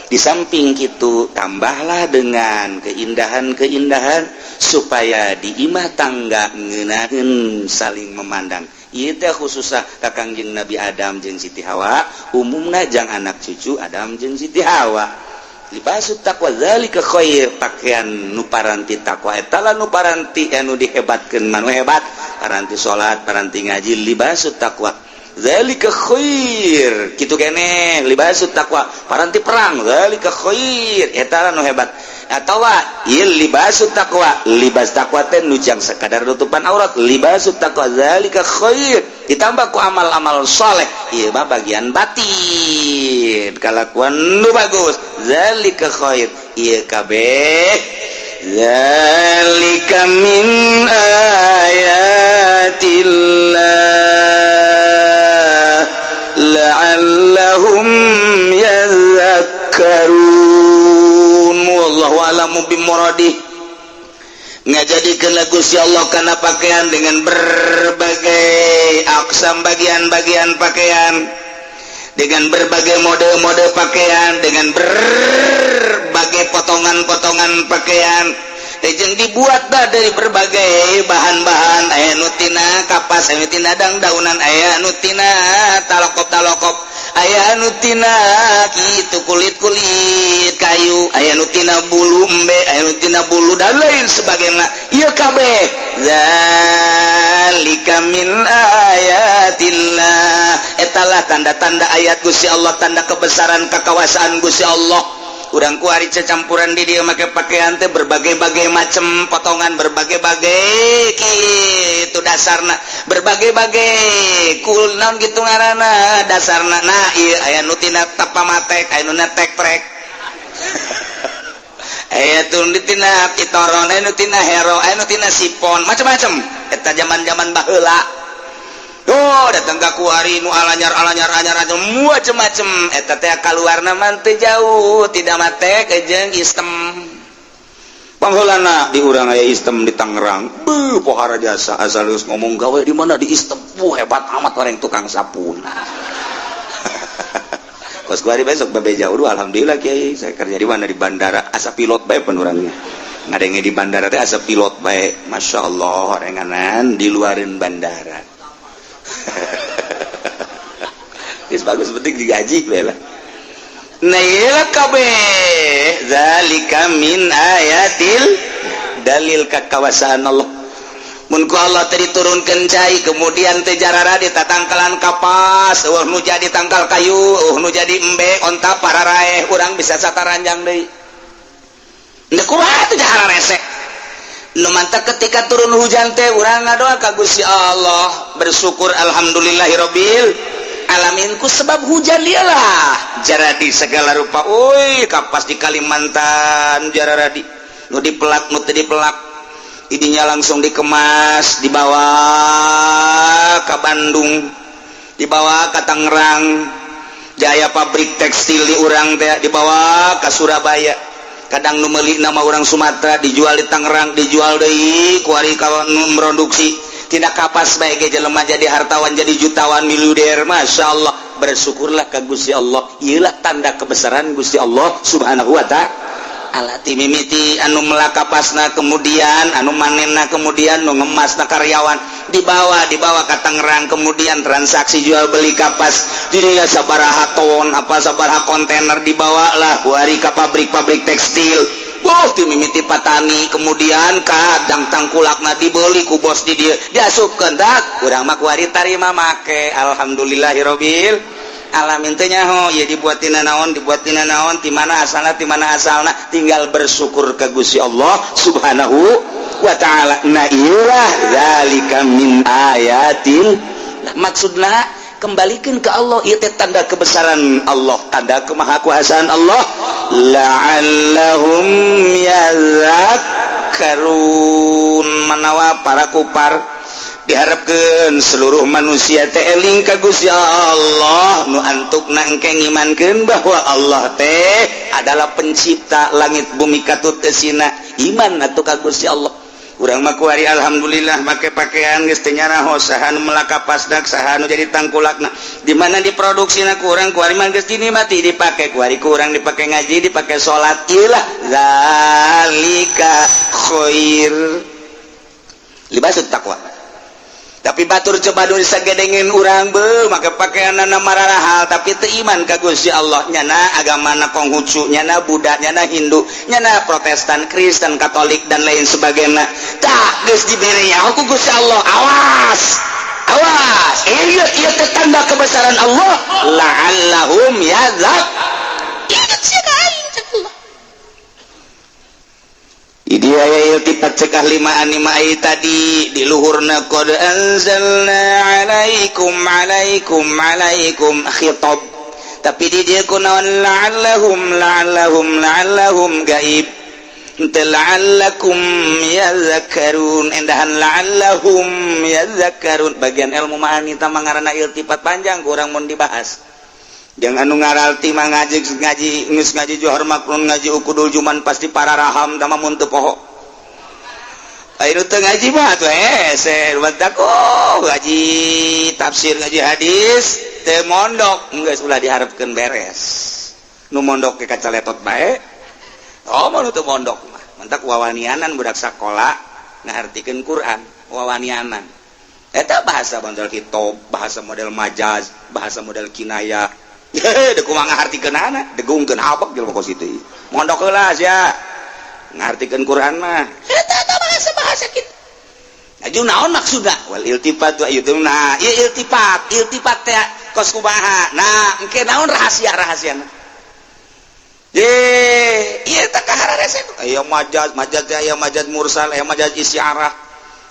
Di samping itu tambahlah dengan keindahan-keindahan supaya di imah tangga ngeunaheun saling memandang. Ieu teh khususnya ka Kangjeng Nabi Adam jeung Siti Hawa, umumna jang anak cucu Adam jeung Siti Hawa. Libasut taqwa zalika khair, pakaian nu paranti takwa eta lah nu paranti anu dihebatkeun, manu hebat paranti salat, paranti ngaji. Libasut taqwa zalika khair, kitu keneh libasut taqwa paranti perang, zalika khair, eta lah nu hebat. Atawa ieu libasut taqwa, libas taqwa teh nu jang sakadar nutupan aurat. Libasut taqwa zalika khair ditambah ku amal-amal soleh, ieu mah bagian batin kalakuan nu bagus, zalika khair. Ieu kabeh zalika min ayatillah la'allahum yadhakkarun. Wallahu a'lamu bimuradih. Ngajadikeun Gusti Allah kana pakaian dengan berbagai aksam bagian-bagian pakaian, dengan berbagai mode-mode pakaian, dengan berbagai potongan-potongan pakaian jeung dibuat dah dari berbagai bahan-bahan, aya nu tina kapas, aya nu tina dang-daunan, aya nu tina talokop-talokop, aya nu tina kitu kulit-kulit kayu, aya nu tina bulu embe, aya nu tina bulu dan lain sebagainya. Ieu kabeh zalika min ayatillah, etalah tanda-tanda ayat Gusti Allah, tanda kebesaran kekuasaan Gusti Allah. Urang kuari cecampuran di dia make pakaian teh berbagai-bagai macam potongan, berbagai-bagai kitu dasarna, berbagai-bagai kul naon gitu ngaranna dasarna. Nah, ieu aya nu tina tapamatek, aya nu tek-trek, aya nu tina pitoron, aya nu tina hero, aya nu tina sipon, macam-macam eta zaman-zaman baheula. Oh, datang ka kuari nu alanyar alanyar anyar anyar macem-macem eta teh kaluarna mah teu jauh tidak mate jeung istem. Pangheulana di urang aya istem di Tangerang. Beuh, pohara jasa asal geus ngomong gawe di mana di istem. Wuh, hebat amat orang tukang sapuna. Kos kuari besok bebeja, udah alhamdulillah kiai, saya kerja di mana, di bandara, asa pilot bae pan urangnya. Ngadenge di bandara teh asa pilot bae. Masya Allah, renganan di luarin bandara. Geus bagus, penting digaji bae lah. Nah, ieu kabeh zalika min ayatil dalil kakawasaan Allah. Mun ku Allah teh diturunkeun cai, kemudian teh jarara di tatangkalan kapas, eueuh nu jadi tangkal kayu, eueuh nu jadi embe, onta pararaeh, urang bisa sataranjang deui. Ndek kumaha teh jahara resek. Nu mantak ketika turun hujan teh urang ngadoa ka Gusti Allah, bersyukur alhamdulillahirabbil alamin ku sebab hujan dialah jaradi segala rupa. Uy, kapas di Kalimantan jaradi nu dipelak nu teu dipelak, idinya langsung dikemas, dibawa ke Bandung, dibawa ke Tangerang Jaya, pabrik tekstil di urang teh dibawa ke Surabaya. Kadang nu meuli nama orang Sumatera, dijual di Tangerang, dijual deui kuari ka nu produksi tidak kapas bae ge jelema jadi hartawan, jadi jutawan, miliuder. Masya Allah, bersyukurlah ke Gusti Allah. Iyalah tanda kebesaran Gusti Allah Subhanahu wa Ta'ala. Ti mimiti anu melak kapasna, kemudian anu manenna, kemudian nu ngemasna, karyawan dibawa dibawa ke Tangerang, kemudian transaksi jual beli kapas dirinya sabaraha ton apa sabaraha kontainer dibawa lah kuari ke pabrik-pabrik tekstil. Wah, ti mimiti patani, kemudian kadang tangkulakna dibeli ku bos di dieu, diasupkeun dak urang mah kuari tarima make. Alhamdulillahirabbil alamin. Teh nyaho ieu dibuat tina naon, dibuat tina naon, ti mana asalna, ti mana asalna, tinggal bersyukur ke Gusti Allah Subhanahu wa Ta'ala. Nah, iyalah zalika min ayatil. Nah, maksudna kembalikan ke Allah, ieu teh tanda kebesaran Allah, tanda kemahakuasaan Allah. La'allahum yadhakkarun, manawa para kupar diharapkan seluruh manusia teh eling ka Gusti Allah, nu antukna engke ngimankeun bahwa Allah teh adalah pencipta langit bumi katut eusina. Iman atuh ka Gusti Allah. Urang mah kuari alhamdulillah make pakaian geus teu nyaraho saha nu melak kapasna, saha nu jadi tangkulakna, di mana diproduksina. Ku urang kuari mah geus dinikmati, dipake kuari, ku urang dipake ngaji, dipake salat. Ilah zalika khair libasut taqwa. Tapi batur coba dulu sagedengin urang be make pakaian mararahal tapi teu iman ka Gusti Allah, nyana agamana Konghucu, nyana Buddha, nyana Hindu, nyana Protestan, Kristen, Katolik, dan lain sebagainya. Tah, geus dibere ku Gusti Allah, awas awas, iya iya teh tanda kebesaran Allah. La'allahum yadzak. Ingat sia ka aing, cek Allah. Di aya iltifat cek ahli ma'ani ma'ai tadi di luhurna qad anzalna alaikum alaikum alaikum khitab, tapi di dia kunaon? La'allahum la'allahum la'allahum gaib. Henteu la'allakum yadhakkarun, endahan la'allahum yadhakkarun. Bagian ilmu ma'ani tah ngaranna iltifat, panjang kurang mun dibahas. Jangan anu ngaralti mah ngaji ngaji geus ngaji Johar Maknun, ngaji Ukudul Juman, pasti para raham tama mun teu poho. Ayo teu ngaji mah atuh hese batak. Oh, ngaji tafsir, ngaji hadis teu mondok, geus ulah diharapkeun beres. Nu mondok ke kacaletot bae. Oh, mau teu mondok mah mantak wawanianan budak sakola ngahartikeun Quran wawanianan. Eta bahasa model kitab, bahasa model majaz, bahasa model kinayah. Deuk kumaha ngahartikeunana, degungkeun habek jelema kos kitu. Mondok heula sia. Ngartikeun Quran mah. Eta eta bahasa-bahasa kitu. Aju naon maksudna? Wal iltifat wa itu. Nah, ieu iltifat, iltifat teh kos kumaha? Nah, engke naon rahasia-rahasiana? Ye, ieu teh kahara resep. Aya majaz, majaz teh aya majaz mursal, aya majaz isyarah.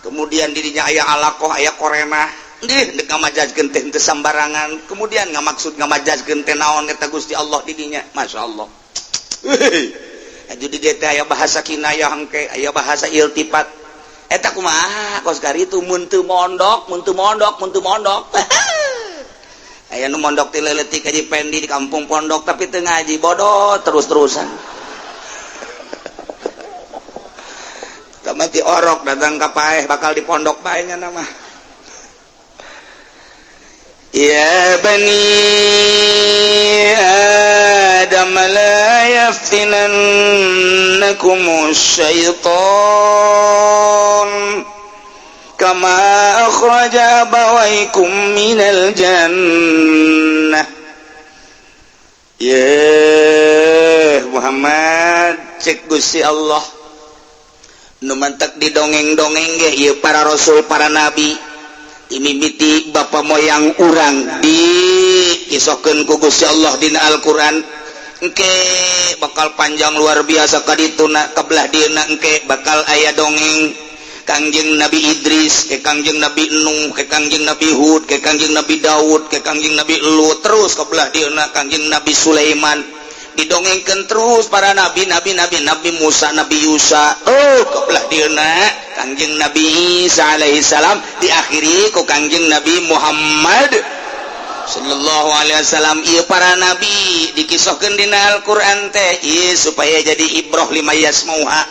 Kemudian dirinya aya alaqah, aya korenah. Dih, dek ngamajazkeun teh teu sambarangan. Kemudian ngamaksud ngamajazkeun teh naon eta Gusti Allah di dinya. Masya Allah. Aju di dieu teh aya bahasa kinayah engke, aya bahasa iltifat. Eta kumaha kos karitu mun teu mondok, mun teu mondok, mun teu mondok. Aya nu mondok ti leutik Haji Pendi di kampung pondok tapi teu ngaji, bodoh terus-terusan. Mati orok datang ka paeh bakal di pondok bae nya nama. Ya bani Adam la yaftinannakum syaitan kama akhraja abawaykum minal jannah. Ya Muhammad, cek Gusti Allah nu mantak didongeng-dongeng ge ieu para rasul para nabi dimimiti bapa moyang urang dikisohkeun ku Gusti Allah dina Al-Qur'an. Engke bakal panjang luar biasa ka dituna ka belah dieuna, engke bakal aya dongeng Kangjeng Nabi Idris, ke Kangjeng Nabi Nuh, ke Kangjeng Nabi Hud, ke Kangjeng Nabi Daud, ke Kangjeng Nabi Lut, terus ka belah dieuna Kangjeng Nabi Sulaiman. Didongengkeun terus para nabi, nabi, nabi, Nabi Musa, Nabi Yusa. Oh, kebelah dieuna Kangjeng Nabi Isa alaihi salam, diakhiri ku Kangjeng Nabi Muhammad sallallahu alaihi wasallam. Ieu para nabi dikisahkeun dina Al-Qur'an teh ieu supaya jadi ibroh lima yasmauha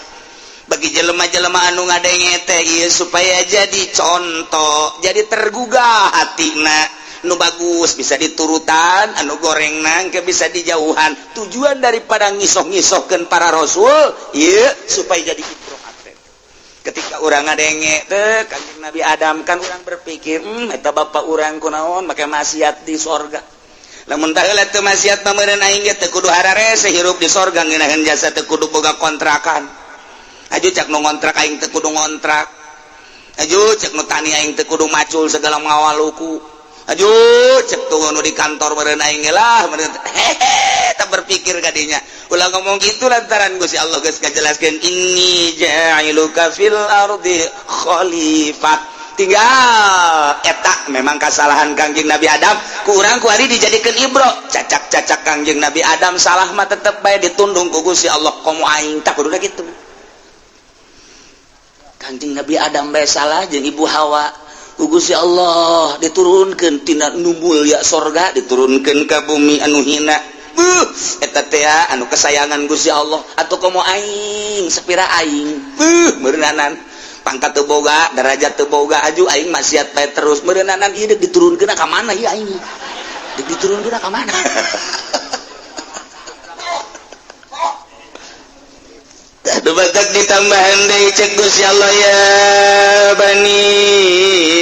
bagi jelema-jelema anu ngadenge teh ieu supaya jadi contoh, jadi tergugah hatina. Nu bagus bisa diturutan, anu goreng nangke bisa dijauhan. Tujuan daripada ngisoh-ngisohkeun para rasul ieu supaya jadi ibroh hate. Ketika urang ngadenge teh Kanjeng Nabi Adam kan urang berpikir, eta bapa urang kunaon make maksiat di sorga. Lamun tah heula teu maksiat mah meureun aing ge teu kudu hararese hirup di sorga, ngeunaheun jasa teu kudu boga kontrakan. Aju cak nu ngontrak aing teu kudu ngontrak. Aju cek nu tani aing teu kudu macul segala ngawaluku. Aduh, cek tuh nu di kantor meureun aing lah, meureun hehe, tak berpikir kadinya. Ulah ngomong gitu lantaran Gusti Allah geus ngajelaskeun inni ja'iluka fil ardi khalifah. Tinggal eta memang kasalahan Kangjeng Nabi Adam, ku urang ku ari dijadikeun ibro. Cacak-cacak Kangjeng Nabi Adam salah mah tetep bae ditundung ku Gusti Allah, komo aing tak kudu kitu. Kangjeng Nabi Adam bae salah jeung Ibu Hawa. Ku Gusti Allah diturunkeun tina nu mulia sorga, diturunkeun ka bumi anu hina. Beuh, eta teh anu kesayangan Gusti Allah atuh komo aing sapira aing. Beuh, meureunnanan pangkat teu boga, derajat teu boga, aju aing maksiat bae terus meureunnanan ieu deuk diturunkeun ka mana ieu aing? Deuk diturunkeun ka mana? Dubatak ditambahan deui cek Gusti Allah ya bani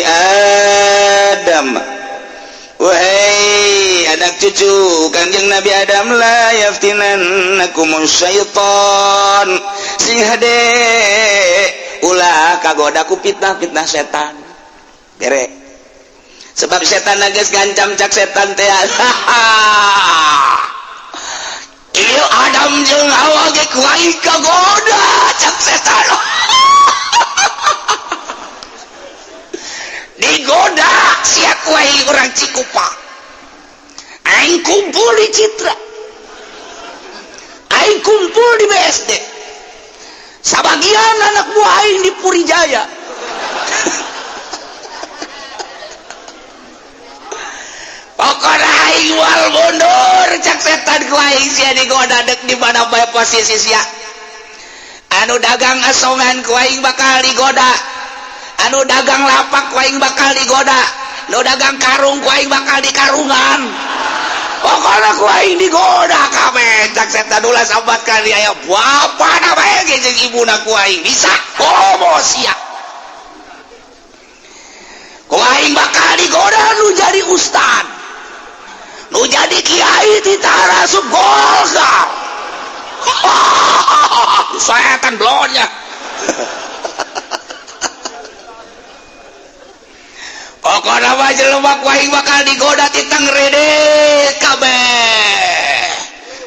Adam, wahai anak cucu Kangjeng Nabi Adam, la yaftinannakum syaitan, sing hade ulah kagoda ku fitnah-fitnah setan. Bere sebab setan geus ngancam cak setan teh. Ieu Adam jeung Hawa ge ku aing kagoda cak setan. Digoda sia ku aing urang Cikupa. Aing kumpul di Citra. Aing kumpul di BSD. Sabagian anak buah aing di Puri Jaya. Pokona aing wal mundur cak setan ku aing sia digoda deuk di mana bae posisi sia. Anu dagang asongan ku aing bakal digoda. Anu dagang lapak ku aing bakal digoda. Nu dagang karung ku aing bakal dikarungan. Pokona ku aing digoda kabeh cak setan ulah sambat ka dia aya bapana bae ge jeung ibuna ku aing bisa komo sia. Ku aing bakal digoda nu jadi ustad. Nu jadi kiai ti tarasup Golkar. Setan blonnya. Pokona mah jelema ku aing bakal digoda ti tangredet kabeh.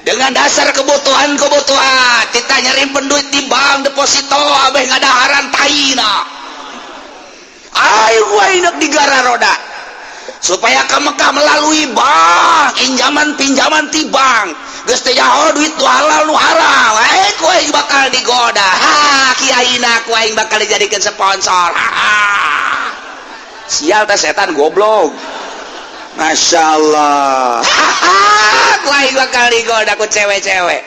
Dengan dasar kebutuhan-kebutuhan, kita nyari duit di bank deposito abeh ngadaharan taina. Ayo ku aing deuk digara roda. Supaya ke Mekah melalui bank, pinjaman pinjaman ti bank, geus teh nyaho duit nu halal nu haram, ku aing bakal digoda. Ha, kiai Aina ku aing bakal dijadikeun sponsor. Sial teh setan goblok. Masya Allah. Ku aing bakal digoda ku cewek-cewek.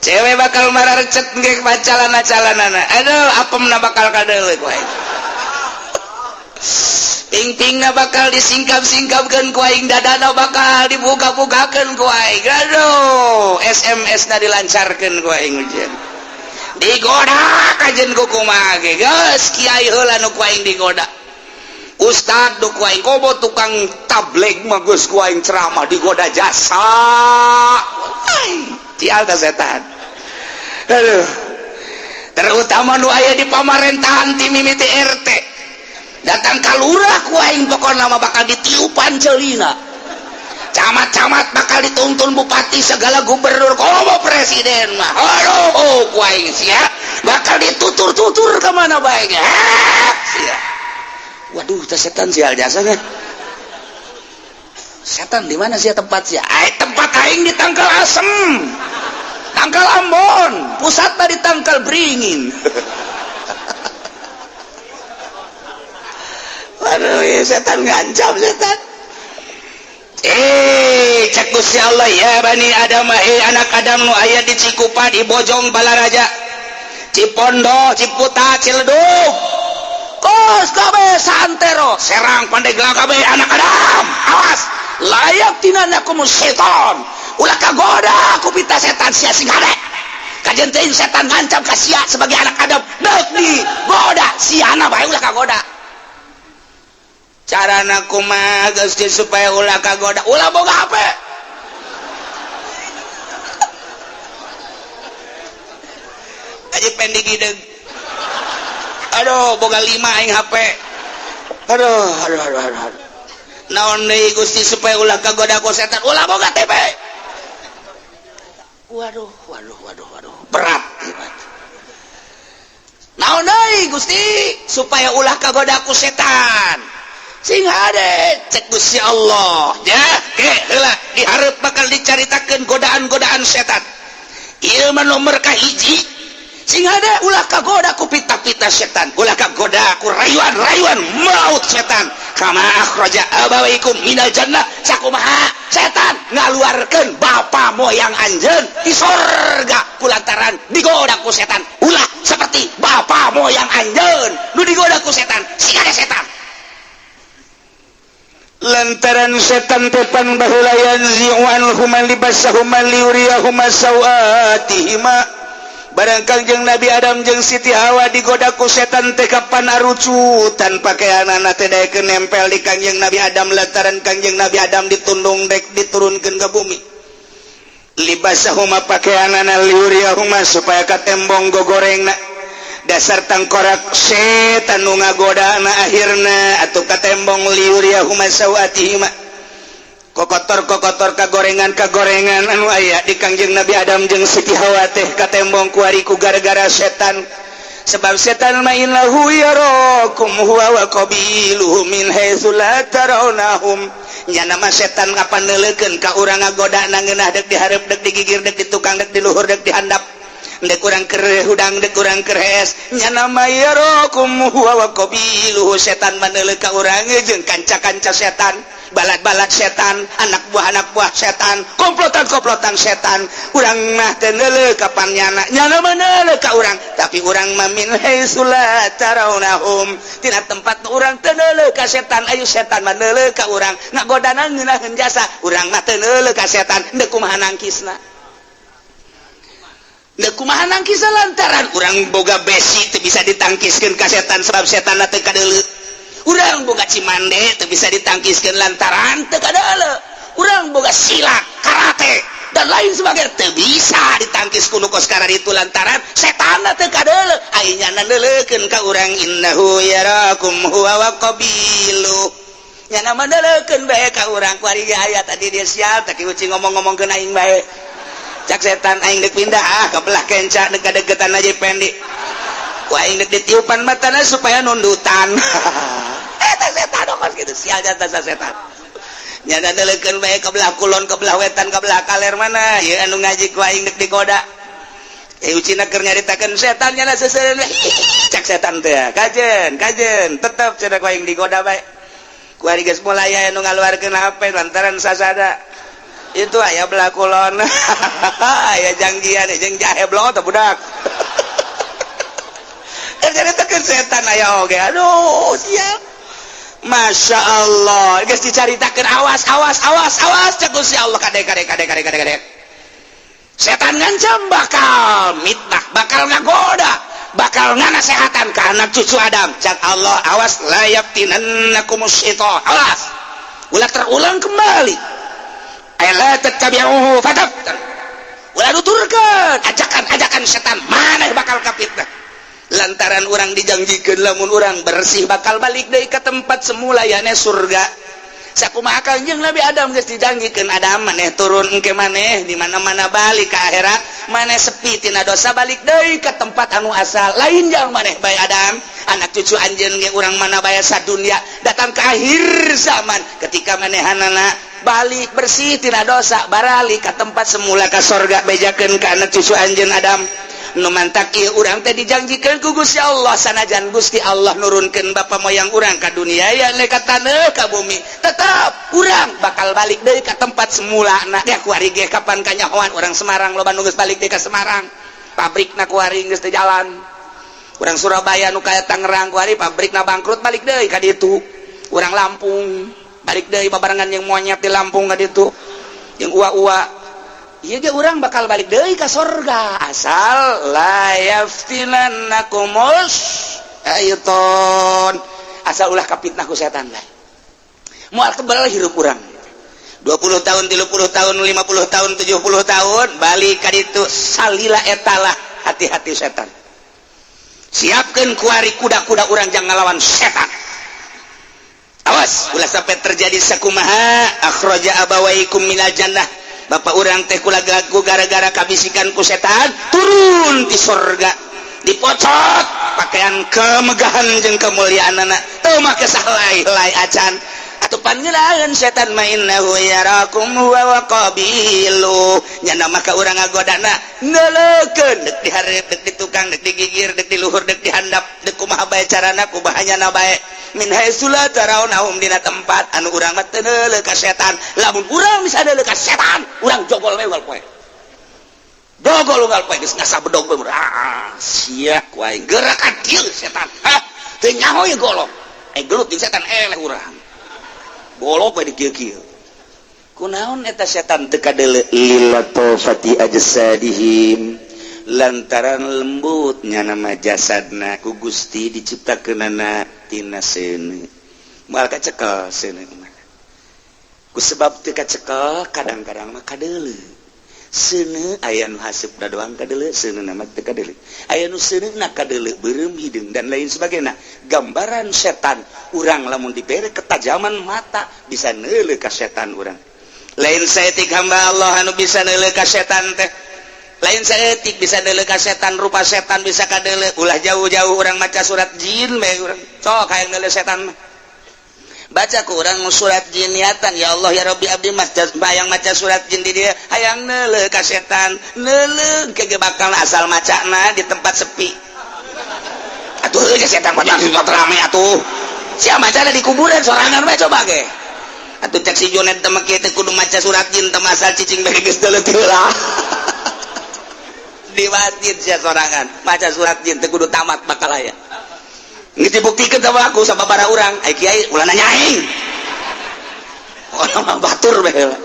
Cewek bakal mararecet ge calana-calanana. Aduh, apemna bakal kadeuleu ku aing. Ping-pingna bakal disingkap-singkapkeun ku aing, dadana bakal dibuka-bukakeun ku aing. Aduh, SMS na dilancarkeun ku aing ujian. Digoda kajen ku kumaha ge. Geus kiai heula nu ku aing digoda. Ustad nu ku aing komo tukang tabligh mah geus ku aing ceramah digoda jasa. Cial teh setan. Aduh. Terutama nu aya di pamarentahan ti mimiti RT. Datang ka lurah ku aing pokona mah bakal ditiupan celina. Camat-camat bakal dituntun bupati segala gubernur komo presiden mah. Aduh, ku aing sia bakal ditutur-tutur ke mana bae ge. Sia. Waduh, teh setan sial jasa kan. Setan di mana sih tempat sia? Ai tempat aing di Tangkal Asem. Tangkal Ambon, pusatna di Tangkal Beringin. Aduh, ya, setan ngancam setan. Cek Gusti Allah ya bani Adam, anak Adam nu aya di Cikupa, di Bojong, Balaraja, Cipondo, Ciputa, Ciledug, kos kabeh santero, Serang, Pandeglang kabeh anak Adam, awas layak tinana kumu setan, ulah kagoda ku pita setan sia sing hade. Kajen teuing setan ngancam ka sia sebagai anak Adam, deuk digoda siana bae ulah kagoda. Carana kumaha Gusti supaya ulah kagoda, ulah boga HP. Aja pendek hideung. Aduh, boga 5 aing HP. Aduh, aduh, aduh, aduh. Naon deui Gusti supaya ulah kagoda ku setan, ulah boga TV. Waduh, waduh, waduh, waduh. Berat ieu. Naon deui Gusti supaya ulah kagoda ku setan? Sing hade cek Gusti Allah ya ke heula dihareup bakal dicaritakeun godaan-godaan setan. Ieu mah nomor kahiji. Sing hade ulah kagoda ku pita-pita setan, ulah kagoda ku rayuan-rayuan maut setan. Kama akhraja abawaikum minal jannah, sakumaha setan ngaluarkeun bapa moyang anjeun di sorga kulantaran digoda ku setan. Ulah seperti bapa moyang anjeun nu digoda ku setan, sing hade setan. Lantaran setan tepan baheula yanzi'u anhuma libasahuma liyuriyahuma sawatihima. Barang Kangjeng Nabi Adam jeung Siti Hawa digoda ku setan teh kapan arucutan pakaianana teh daekeun nempel di Kangjeng Nabi Adam lantaran Kangjeng Nabi Adam ditundung dek diturunkeun ka bumi. Libasahuma pakaianana liyuriyahuma supaya katembong gogorengna. Dasar tangkorak setan nu ngagodana akhirna atuh katembong liuriyahuma sawatihima. Kokotor-kokotor kagorengan-kagorengan anu aya di Kangjeng Nabi Adam jeung Siti Hawa teh katembong kuari ku gara-gara setan. Sebab setan mah innahu yarakum huwa wa qabiluhu min haitsu la tarawnahum. Nya nama setan kapan neuleukeun ka urang ngagodana ngeunah deuk dihareup deuk digigir deuk ditukang deuk diluhur deuk dihandap. Dek kurang ker hudang dek kurang keres nya nama yarakum huwa wa qabiluhu. Setan maneuleuh ka urang jeung kanca-kanca setan, balat-balat setan, anak buah setan, komplotan-komplotan setan. Urang mah teu neuleuh kapan nyana, nyana maneuleuh ka urang, tapi urang mah min haitsu la tarawnahum, tina tempat urang teu neuleuh ka setan, ayu setan maneuleuh ka urang, ngagodana ngeunaheun jasa, urang mah teu neuleuh ka setan, deuk kumaha nangkisna. Deuk kumaha nangkisna lantaran urang boga besi teu bisa ditangkiskeun ka setan sebab setanna teu kadeuleu. Urang boga cimande teu bisa ditangkiskeun lantaran teu kadeuleu. Urang boga silat, karate dan lain sebagainya teu bisa ditangkis ku nu kos kararitu lantaran setanna teu kadeuleu. Ai nyana neuleukeun ka urang innahu yarakum huwa wa qabilu. Nyana mah neuleukeun bae ka urang kuari ge aya tadi dia sial teh ucing ngomong-ngomongkeun aing bae. Cak setan aing dek pindah ah ke belah kenca dek kadegetan aja pendi. Ku aing dek ditiupan matana supaya nundutan. Eta setan kos kitu sial jasa setan. Nyana neuleukeun bae ke belah kulon, ke belah wetan, ke belah kaler mana ieu anu ngaji ku aing dek digoda. Ucina keur nyaritakeun setan nya seseureun cak setan teh kajen kajen tetep cenah ku aing digoda bae. Ku ari geus mulai aya nu ngaluarkeun HP lantaran sasada. Itu aya belah kulon. Aya janggian jeung jahe blong teh budak. Nyaritakeun setan aya oge. Aduh, siap. Masya Allah, geus dicaritakeun awas awas awas awas cek Gusti Allah kade kade kade kade kade kade. Setan ngancam bakal mitnah, bakal ngagoda, bakal nganasehatan ke anak cucu Adam. Cak Allah awas la yaftinannakumus syaitan. Awas. Ulah terulang kembali. Ay la tattabi'uhu fataftan. Ulah nuturkeun ajakan-ajakan setan maneh bakal kapitnah. Lantaran orang dijanjikan lamun orang bersih bakal balik deui ke tempat semula yane surga. Sakumaha Kanjeng Nabi Adam geus dijanjikeun Adam maneh turun engke maneh di mana-mana balik ke akhirat maneh sepi tina dosa balik deui ke tempat anu asal lain jang maneh bae Adam anak cucu anjeun ge urang mana bae sadunya datang ke akhir zaman ketika manehanana balik bersih tina dosa baralik ke tempat semula ka sorga bejakeun ka anak cucu anjeun Adam. Nu mantak ieu urang teh dijanjikeun ku Gusti Allah sanajan Gusti Allah nurunkeun bapa moyang urang ka dunia ya ka taneuh ka bumi tetap urang bakal balik deui ka tempat semula. Nah ya kuari ge kapan kanyahoan urang Semarang loba nu geus balik deui ka Semarang pabrikna kuari geus teu jalan. Urang Surabaya nu kaya Tangerang kuari pabrikna bangkrut balik deui ka ditu. Urang Lampung balik deui babarengan jeung monyet di Lampung ka ditu jeung ua-ua. Ieu ge urang bakal balik deui ka sorga asal la yaftinannakumus syaiton asal ulah kapitnah ku setan bae. Moal kebal hirup urang 20 tahun 30 tahun 50 tahun 70 tahun balik ka ditu salila etalah hati-hati setan. Siapkeun kuari kuda-kuda urang jangan ngalawan setan. Awas ulah sampai terjadi sakumaha akhraja abawaikum minal jannah. Bapak urang teh kula gagu gara-gara kabisikan ku setan turun di sorga dipocot pakaian kemegahan jeung kemuliaan anak teu make sahlai-lai acan atuh panggilan setan mah innahu yarakum huwa wa qabilu nyana maka urang ngagodana neuleukeun deuk di hareup deuk di tukang deuk di gigir deuk di luhur deuk di handap deuk kumaha bae carana kumaha nyana bae min haitsu la tarawnahum dina tempat anu urang mah teu neuleuh ka setan. Lamun urang bisa neuleuh ka setan urang jogol we unggal poe jogol unggal poe geus ngasah bedog we ah sia ku aing gerakan kieu setan ah teu nyaho ieu golok ai gelut jeung setan eleh urang golok we di kieu-kieu kunaon eta setan teu kadeuleu lilatofati ajsadihim lantaran lembutnya nama jasadna ku Gusti diciptakeunana tina seuneu moal kacekel seuneu mah ku sebab teu kacekel kadang-kadang mah kadeuleu seuneu aya nu haseupna doang kadeuleu seuneu mah teu kadeuleu aya nu seuneuna kadeuleu beureum hideung dan lain sebagainya. Gambaran setan urang lamun dibere ketajaman mata bisa neuleuh ka setan urang lain saeutik hamba Allah anu bisa neuleuh ka setan teh lain saeutik bisa neuleuh ka setan rupa setan bisa kadeuleuh ulah jauh-jauh urang maca surat jin bae urang sok hayang neuleuh setan mah baca ku urang surat jin niatan ya Allah ya Rabbi abdi mas bayang maca surat jin di dia hayang neuleuh ka setan neuleuh ke bakal asal macana di tempat sepi atuh heuh setan mah di tempat rame atuh sia macana di kuburan sorangan bae coba ge atuh cek si Jonet teh make teh kudu maca surat jin teh asal cicing bae geus deuleuh heula di masjid sia sorangan maca surat jin teh kudu tamat bakal aya geus dibuktikan sama aku sama para urang ai kiai ulah nanya aing orang mah batur bae heula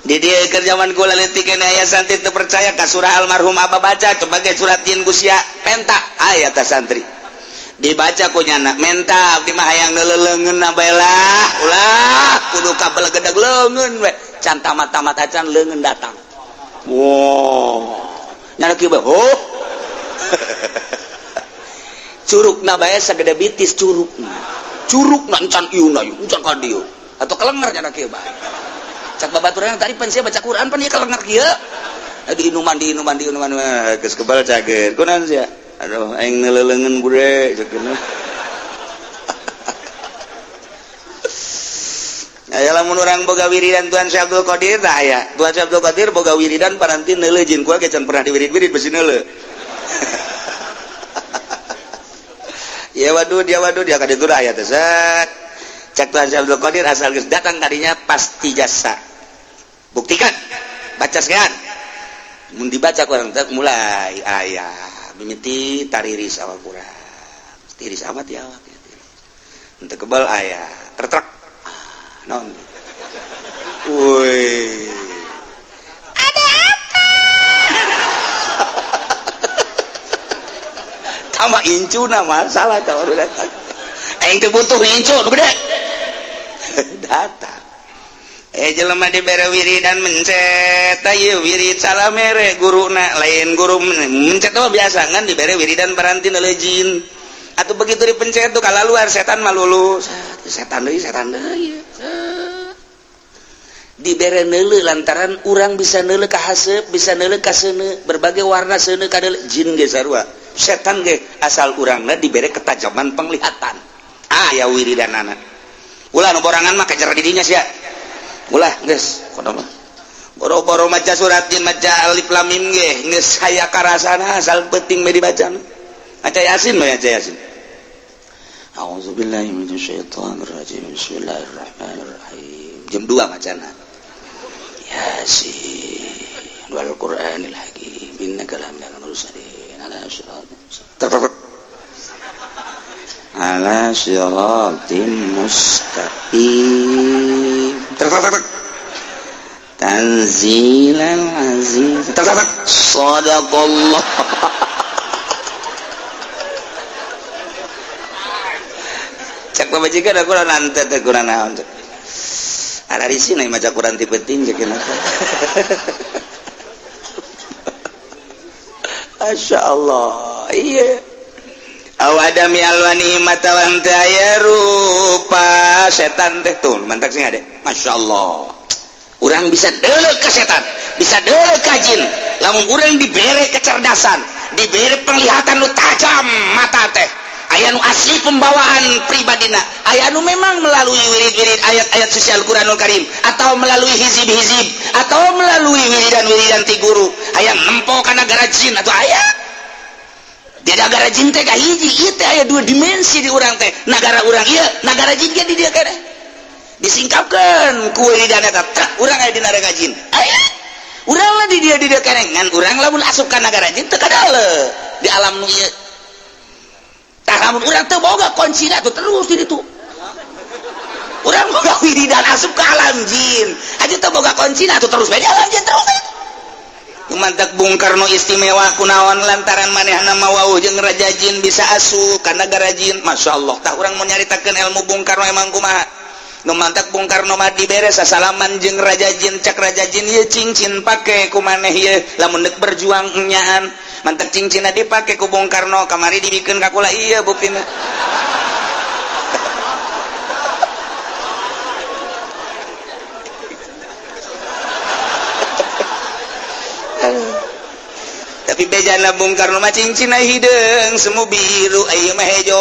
di dia keur zaman kula leutik keneh aya santri teu percaya ka surah almarhum apa baca coba ge surat jin gusia penta aya ta santri dibaca ku nyana menta abdi mah hayang leungeun bae lah ulah kudu kabelegedeg leungeun we can tamat-tamat acan leungeun datang wow nyana kieu bae oh curugna bae sagede bitis curugna curugna encan ieu na ieu encan ka dieu atau kelenger nyana kieu bae cak babaturan tadi pan sia baca Quran pan ieu kelenger kieu diinuman diinuman diinuman geus kebal cager kunaon sia aduh aing neuleuleungeun bude ceukna. Aya lamun urang boga wiridan Tuan Syekh Abdul Qadir tah aya. Tuan Syekh Abdul Qadir boga wiridan paranti neuleuh jin kuat ge can pernah diwirid-wirid besi neuleuh. Ya wadud ya wadud ya kaditu aya teh set. Cek Tuan Syekh Abdul Qadir asal geus datang kadinya pasti jasa. Buktikan. Baca sekian. Mun dibaca kurang teh mulai aya mimiti tariris awak kurang. Tiris amat ya awak ya tiris. Henteu kebal aya tertrek. Non. Woi. Ada apa? Tama incuna masalah tah baru datang. Aing teu butuh incu nu gede. Datang. Jelema dibere wiridan mencet ieu wirid salah mere guruna lain guru mencet mah biasa ngan dibere wiridan paranti neuleuh jin. Atau begitu dipencet tuh kalau luar setan mah lulus. Setan deui setan deui. Dibere neuleuh lantaran urang bisa neuleuh ka haseup, bisa neuleuh ka seuneu, berbagai warna seuneu ka deuleuh jin ge sarua. Setan ge asal urangna dibere ketajaman penglihatan. Ah ya wiridanana. Ulah nu borangan mah kejar di dinya sia. Ulah geus kono mah. Boro-boro maca surat jin maca alif lam mim ge geus aya karasana asal penting mah dibaca. Maca Yasin mah maca Yasin. A'udzubillahi minasyaitonirrajim. Bismillahirrahmanirrahim. Jam 2 macana. Yasin wal Qur'anil Hakim innaka laminal mursalin ala siratin mustaqim. Ala siratin mustaqim. Tanzilal aziz. Shadaqallah. Cak pamajikan aku nanti teh kurang naon. Ada di sini maca Quran ti penting ceuk Masya Allah. Iya. Awadami alwani matawan teh aya rupa setan teh tuh mantak sing ade. Masya Allah. Urang bisa deuleuh ka setan, bisa deuleuh ka jin. Lamun urang dibere kecerdasan, dibere penglihatan nu tajam mata teh. Aya nu asli pembawaan pribadina, aya nu memang melalui wirid-wirid ayat-ayat suci Al-Qur'anul Karim atau melalui hizib-hizib atau melalui wiridan-wiridan ti guru. Aya nempo kana nagara jin atau aya di nagara jin teh kahiji ieu teh aya dua dimensi di urang teh. Nagara urang ieu, nagara jin ge di dieu keneh. Disingkapkeun ku wiridan eta trek urang aya di nagara jin. Aya urang lah di dieu keneh ngan urang lamun asup ka nagara jin teu kadale di alam nu ieu. Lamun urang teu boga kuncina tuh terus di ditu. Urang boga wiridan asup ke alam jin. Aja teu boga kuncina tuh terus bae di alam jin terus itu. Mantak Bung Karno istimewa kunaon lantaran manehna mah wauh jeung raja jin bisa asup ka nagara jin. Masyaallah, tah urang mun nyaritakeun ilmu Bung Karno emang kumaha. Nu mantak Bung Karno mah dibere sasalaman jeung raja jin, cak raja jin ieu cincin pake ku maneh ieu lamun deuk berjuang enyaan. Mantak cincinna dipake ku Bung Karno kamari dibikeun ka kula ieu buktina. Tapi bejana Bung Karno mah cincinna hideung semu biru ieu mah hejo.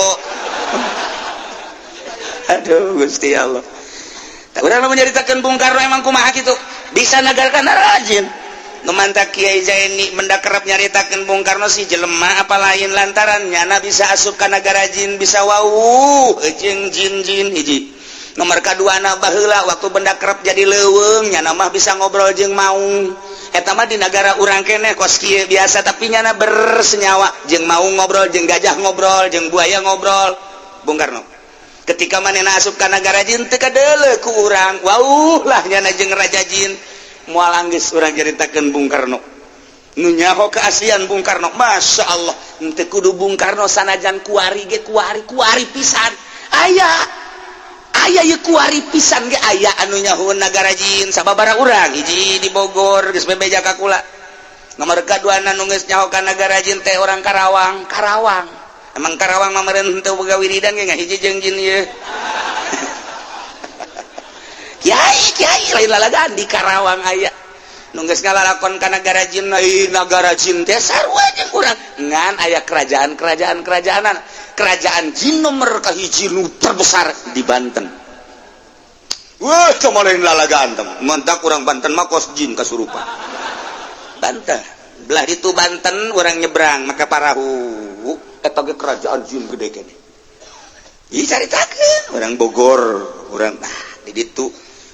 Aduh Gusti Allah. Tak urang mun nyaritakeun Bung Karno emang kumaha kitu? Bisa nagarkan rajin. Nu mantak Kiai Zaini benda kerap nyaritakeun Bung Karno si jelema apa lain lantaran nyana bisa asup ka nagara jin bisa wauh jeung jin-jin hiji. Nomor kaduana baheula waktu benda kerap jadi leuweung nyana mah bisa ngobrol jeung maung. Eta mah di nagara urang keneh kos kieu biasa tapi nyana bersenyawa jeung maung ngobrol jeung gajah ngobrol jeung buaya ngobrol. Bung Karno ketika manehna asup ka nagara jin teu kadeuleuh ku urang wauh lah nyana jeung raja jin. Moal anggeus urang caritakeun Bung Karno nu nyaho keaslian Bung Karno. Masya Allah henteu kudu Bung Karno sanajan kuari ge kuari kuari pisan aya aya ieu kuari pisan ge aya anu nyaho nagara jin sababaraha urang hiji di Bogor geus bebeja ka kula. Nomor kaduana nu geus nyaho ka nagara jin teh orang Karawang. Karawang emang Karawang mah meureun henteu boga wiridan ge ngahiji jeung jin ieu. Kiai kiai lain lalagan di Karawang aya nu geus ngalalakon ka nagara jin, nagara jin teh sarua jeung urang ngan aya kerajaan-kerajaan kerajaanan. Kerajaan jin nomor kahiji nu terbesar di Banten. Wah, cuma lain lalagaan tem. Mentak urang Banten mah kos jin kasurupan. Banten. Belah itu Banten urang nyebrang make parahu. Eta ge kerajaan jin gede kene. Ih caritakeun urang Bogor, urang di ditu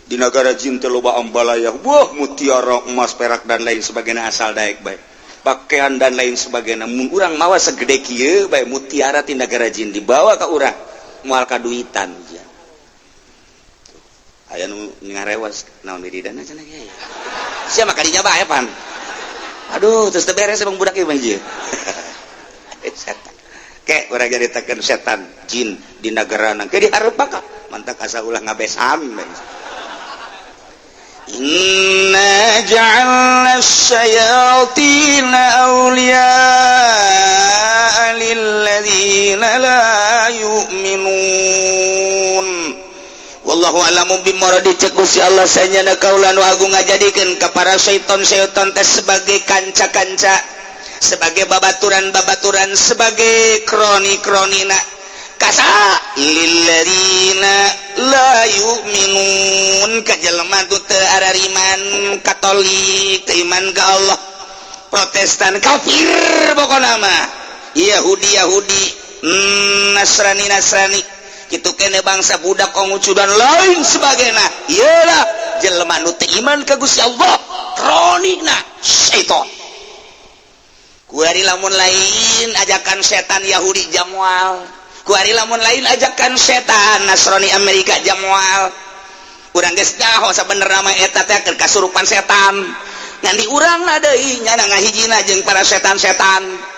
di negara jin teh loba ambalaya. Wah, mutiara, emas, perak dan lain sebagainya asal daek bae. Pakaian dan lain sebagainya. Mun urang mawa segede kieu bae mutiara ti negara jin dibawa ka urang, moal kaduitan. Aya nu ngarewas naon wiridana cenah kiai. Sia mah kadinya bae pan. Aduh, terus teu beres emang budak ieu mah ieu. Setan. Ke urang nyaritakeun setan jin di nagarana ke dihareup bakal mantak asa ulah ngabesan. Inna ja'alna syayatina awliya'a lilladzina la yu'minun. Wallahu a'lamu bimuradi cek Gusti Allah sanyana kaula nu agung ngajadikeun ka para syaiton-syaiton teh sebagai kanca-kanca, sebagai babaturan-babaturan, sebagai kroni-kronina kasa lilladzina la yu'minun ka jelema tu teu arariman Katolik teu iman ka Allah, Protestan kafir pokona mah, Yahudi Yahudi, Nasrani Nasrani kitu kene bangsa budak Konghucu dan lain sebagainya. Iyalah jelema nu teu iman ka Gusti Allah kronina syaiton. Kuari lamun lain ajakan setan Yahudi jamual, kuari lamun lain ajakan setan Nasrani Amerika jamual. Urang geus nyaho sabenerna mah eta teh keur kasurupan setan. Ngan di urang na deui nyana ngahijina jeung para setan-setan.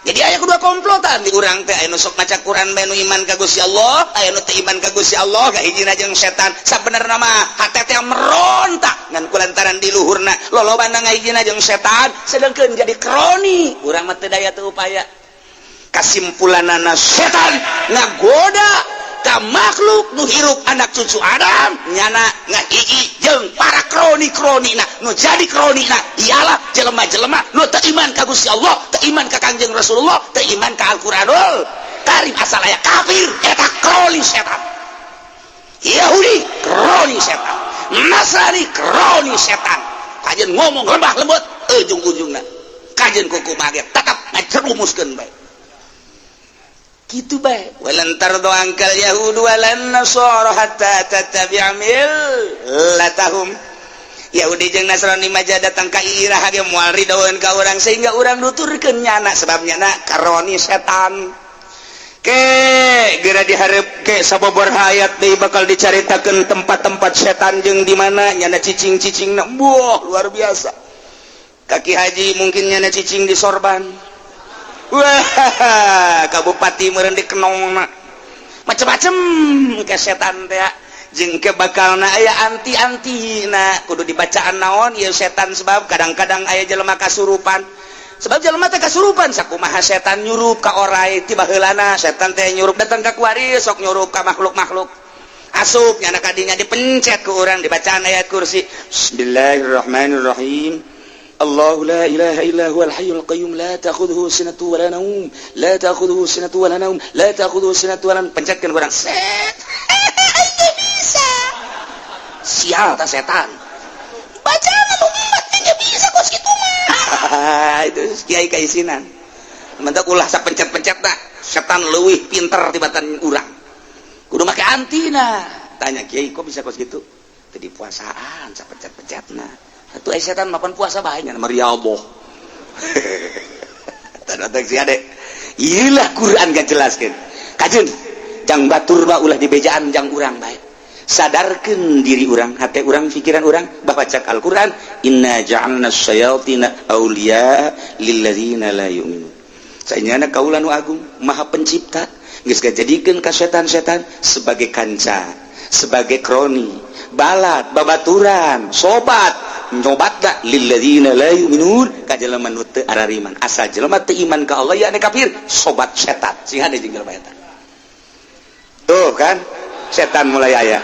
Jadi aya kedua komplotan di urang teh, aya nu sok maca Quran bae nu iman ka Gusti Allah, aya nu teu iman ka Gusti Allah ngahijina jeung setan. Sabenerna mah hate teh merontak ngan kulantaran di luhurna lolobana ngahijina jeung setan sedengkeun jadi kroni. Urang mah teu daya teu upaya. Kasimpulanana setan ngagoda ka makhluk nu hirup anak cucu Adam nyana ngahiji jeung para kroni-kroni na nu jadi kroni na ialah jelema-jelema nu teu iman ka Gusti Allah, teu iman ka Kangjeng Rasulullah, teu iman ka Al-Qur'anul Karim, asal aya kafir eta kroni setan. Yahudi kroni setan, Nasrani kroni setan. Kajeun ngomong lembah lembut ujung-ujungna kajeun kukumaha ge tetap ngajerumuskeun bae. Gitu bae. Walan tardu ankal yahudu walan nasara hatta tattabi'a millatahum. Yahudi jeung Nasrani mah datang ka iraha ge moal ridoeun ka urang sehingga urang nuturkeun nyana sebab nyana karoni setan. Ke geura dihareup ke sababaraha ayat deui bakal dicaritakeun tempat-tempat setan jeung di mana nyana cicing-cicingna. Buah luar biasa. Kaki haji mungkin nyana cicing di sorban. Wah, kabupati meureun di kenongna. Macem-macem ke setan teh jeung ke bakalna aya anti-anti na kudu dibacaan naon ieu setan sebab kadang-kadang aya jelema kasurupan. Sebab jelema teh kasurupan sakumaha setan nyurup ka orai ti baheulana setan teh nyurup datang ka kuari sok nyurup ka makhluk-makhluk. Asup nyana kadinya dipencet ku urang dibacaan ayat kursi. Bismillahirrahmanirrahim. الله لا إله إلا هو الحي القيوم لا تأخذه سنة ولا نوم لا تأخذه سنة ولا نوم لا تأخذه سنة ولا نوم. Pencetkan orang set bisa sial ta setan bacaan umat nya bisa kos kitu mah. Itu kiai kaisinan mentak ulah sapencet-pencet tak setan leuwih pinter tibatan urang kudu make antina. Tanya kiai kok bisa kos gitu tadi puasaan sapencet-pencetna. Itu setan mapan puasa bae nya meriaboh. Tanda si ade. Iyalah Quran gak jelaskeun. Kajeun jang batur mah ulah dibejaan jang urang bae. Sadarkeun diri urang, hate urang, pikiran urang baca Al-Qur'an inna ja'alna syayatina awliya lilladzina la yu'minun. Sanyana kaula nu agung Maha Pencipta geus ngajadikeun ka setan-setan sebagai kanca, sebagai kroni, balad, babaturan, sobat nyobat gak lilladzina la yu'minun ka jelema nu teu arariman. Asal jelema teu iman ka Allah ya kafir, sobat setan. Sing hade jeung jelema eta. Tuh kan setan mulai aya.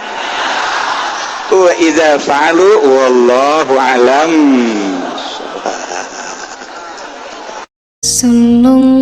Wa idza fa'alu wallahu a'lam. Sallallahu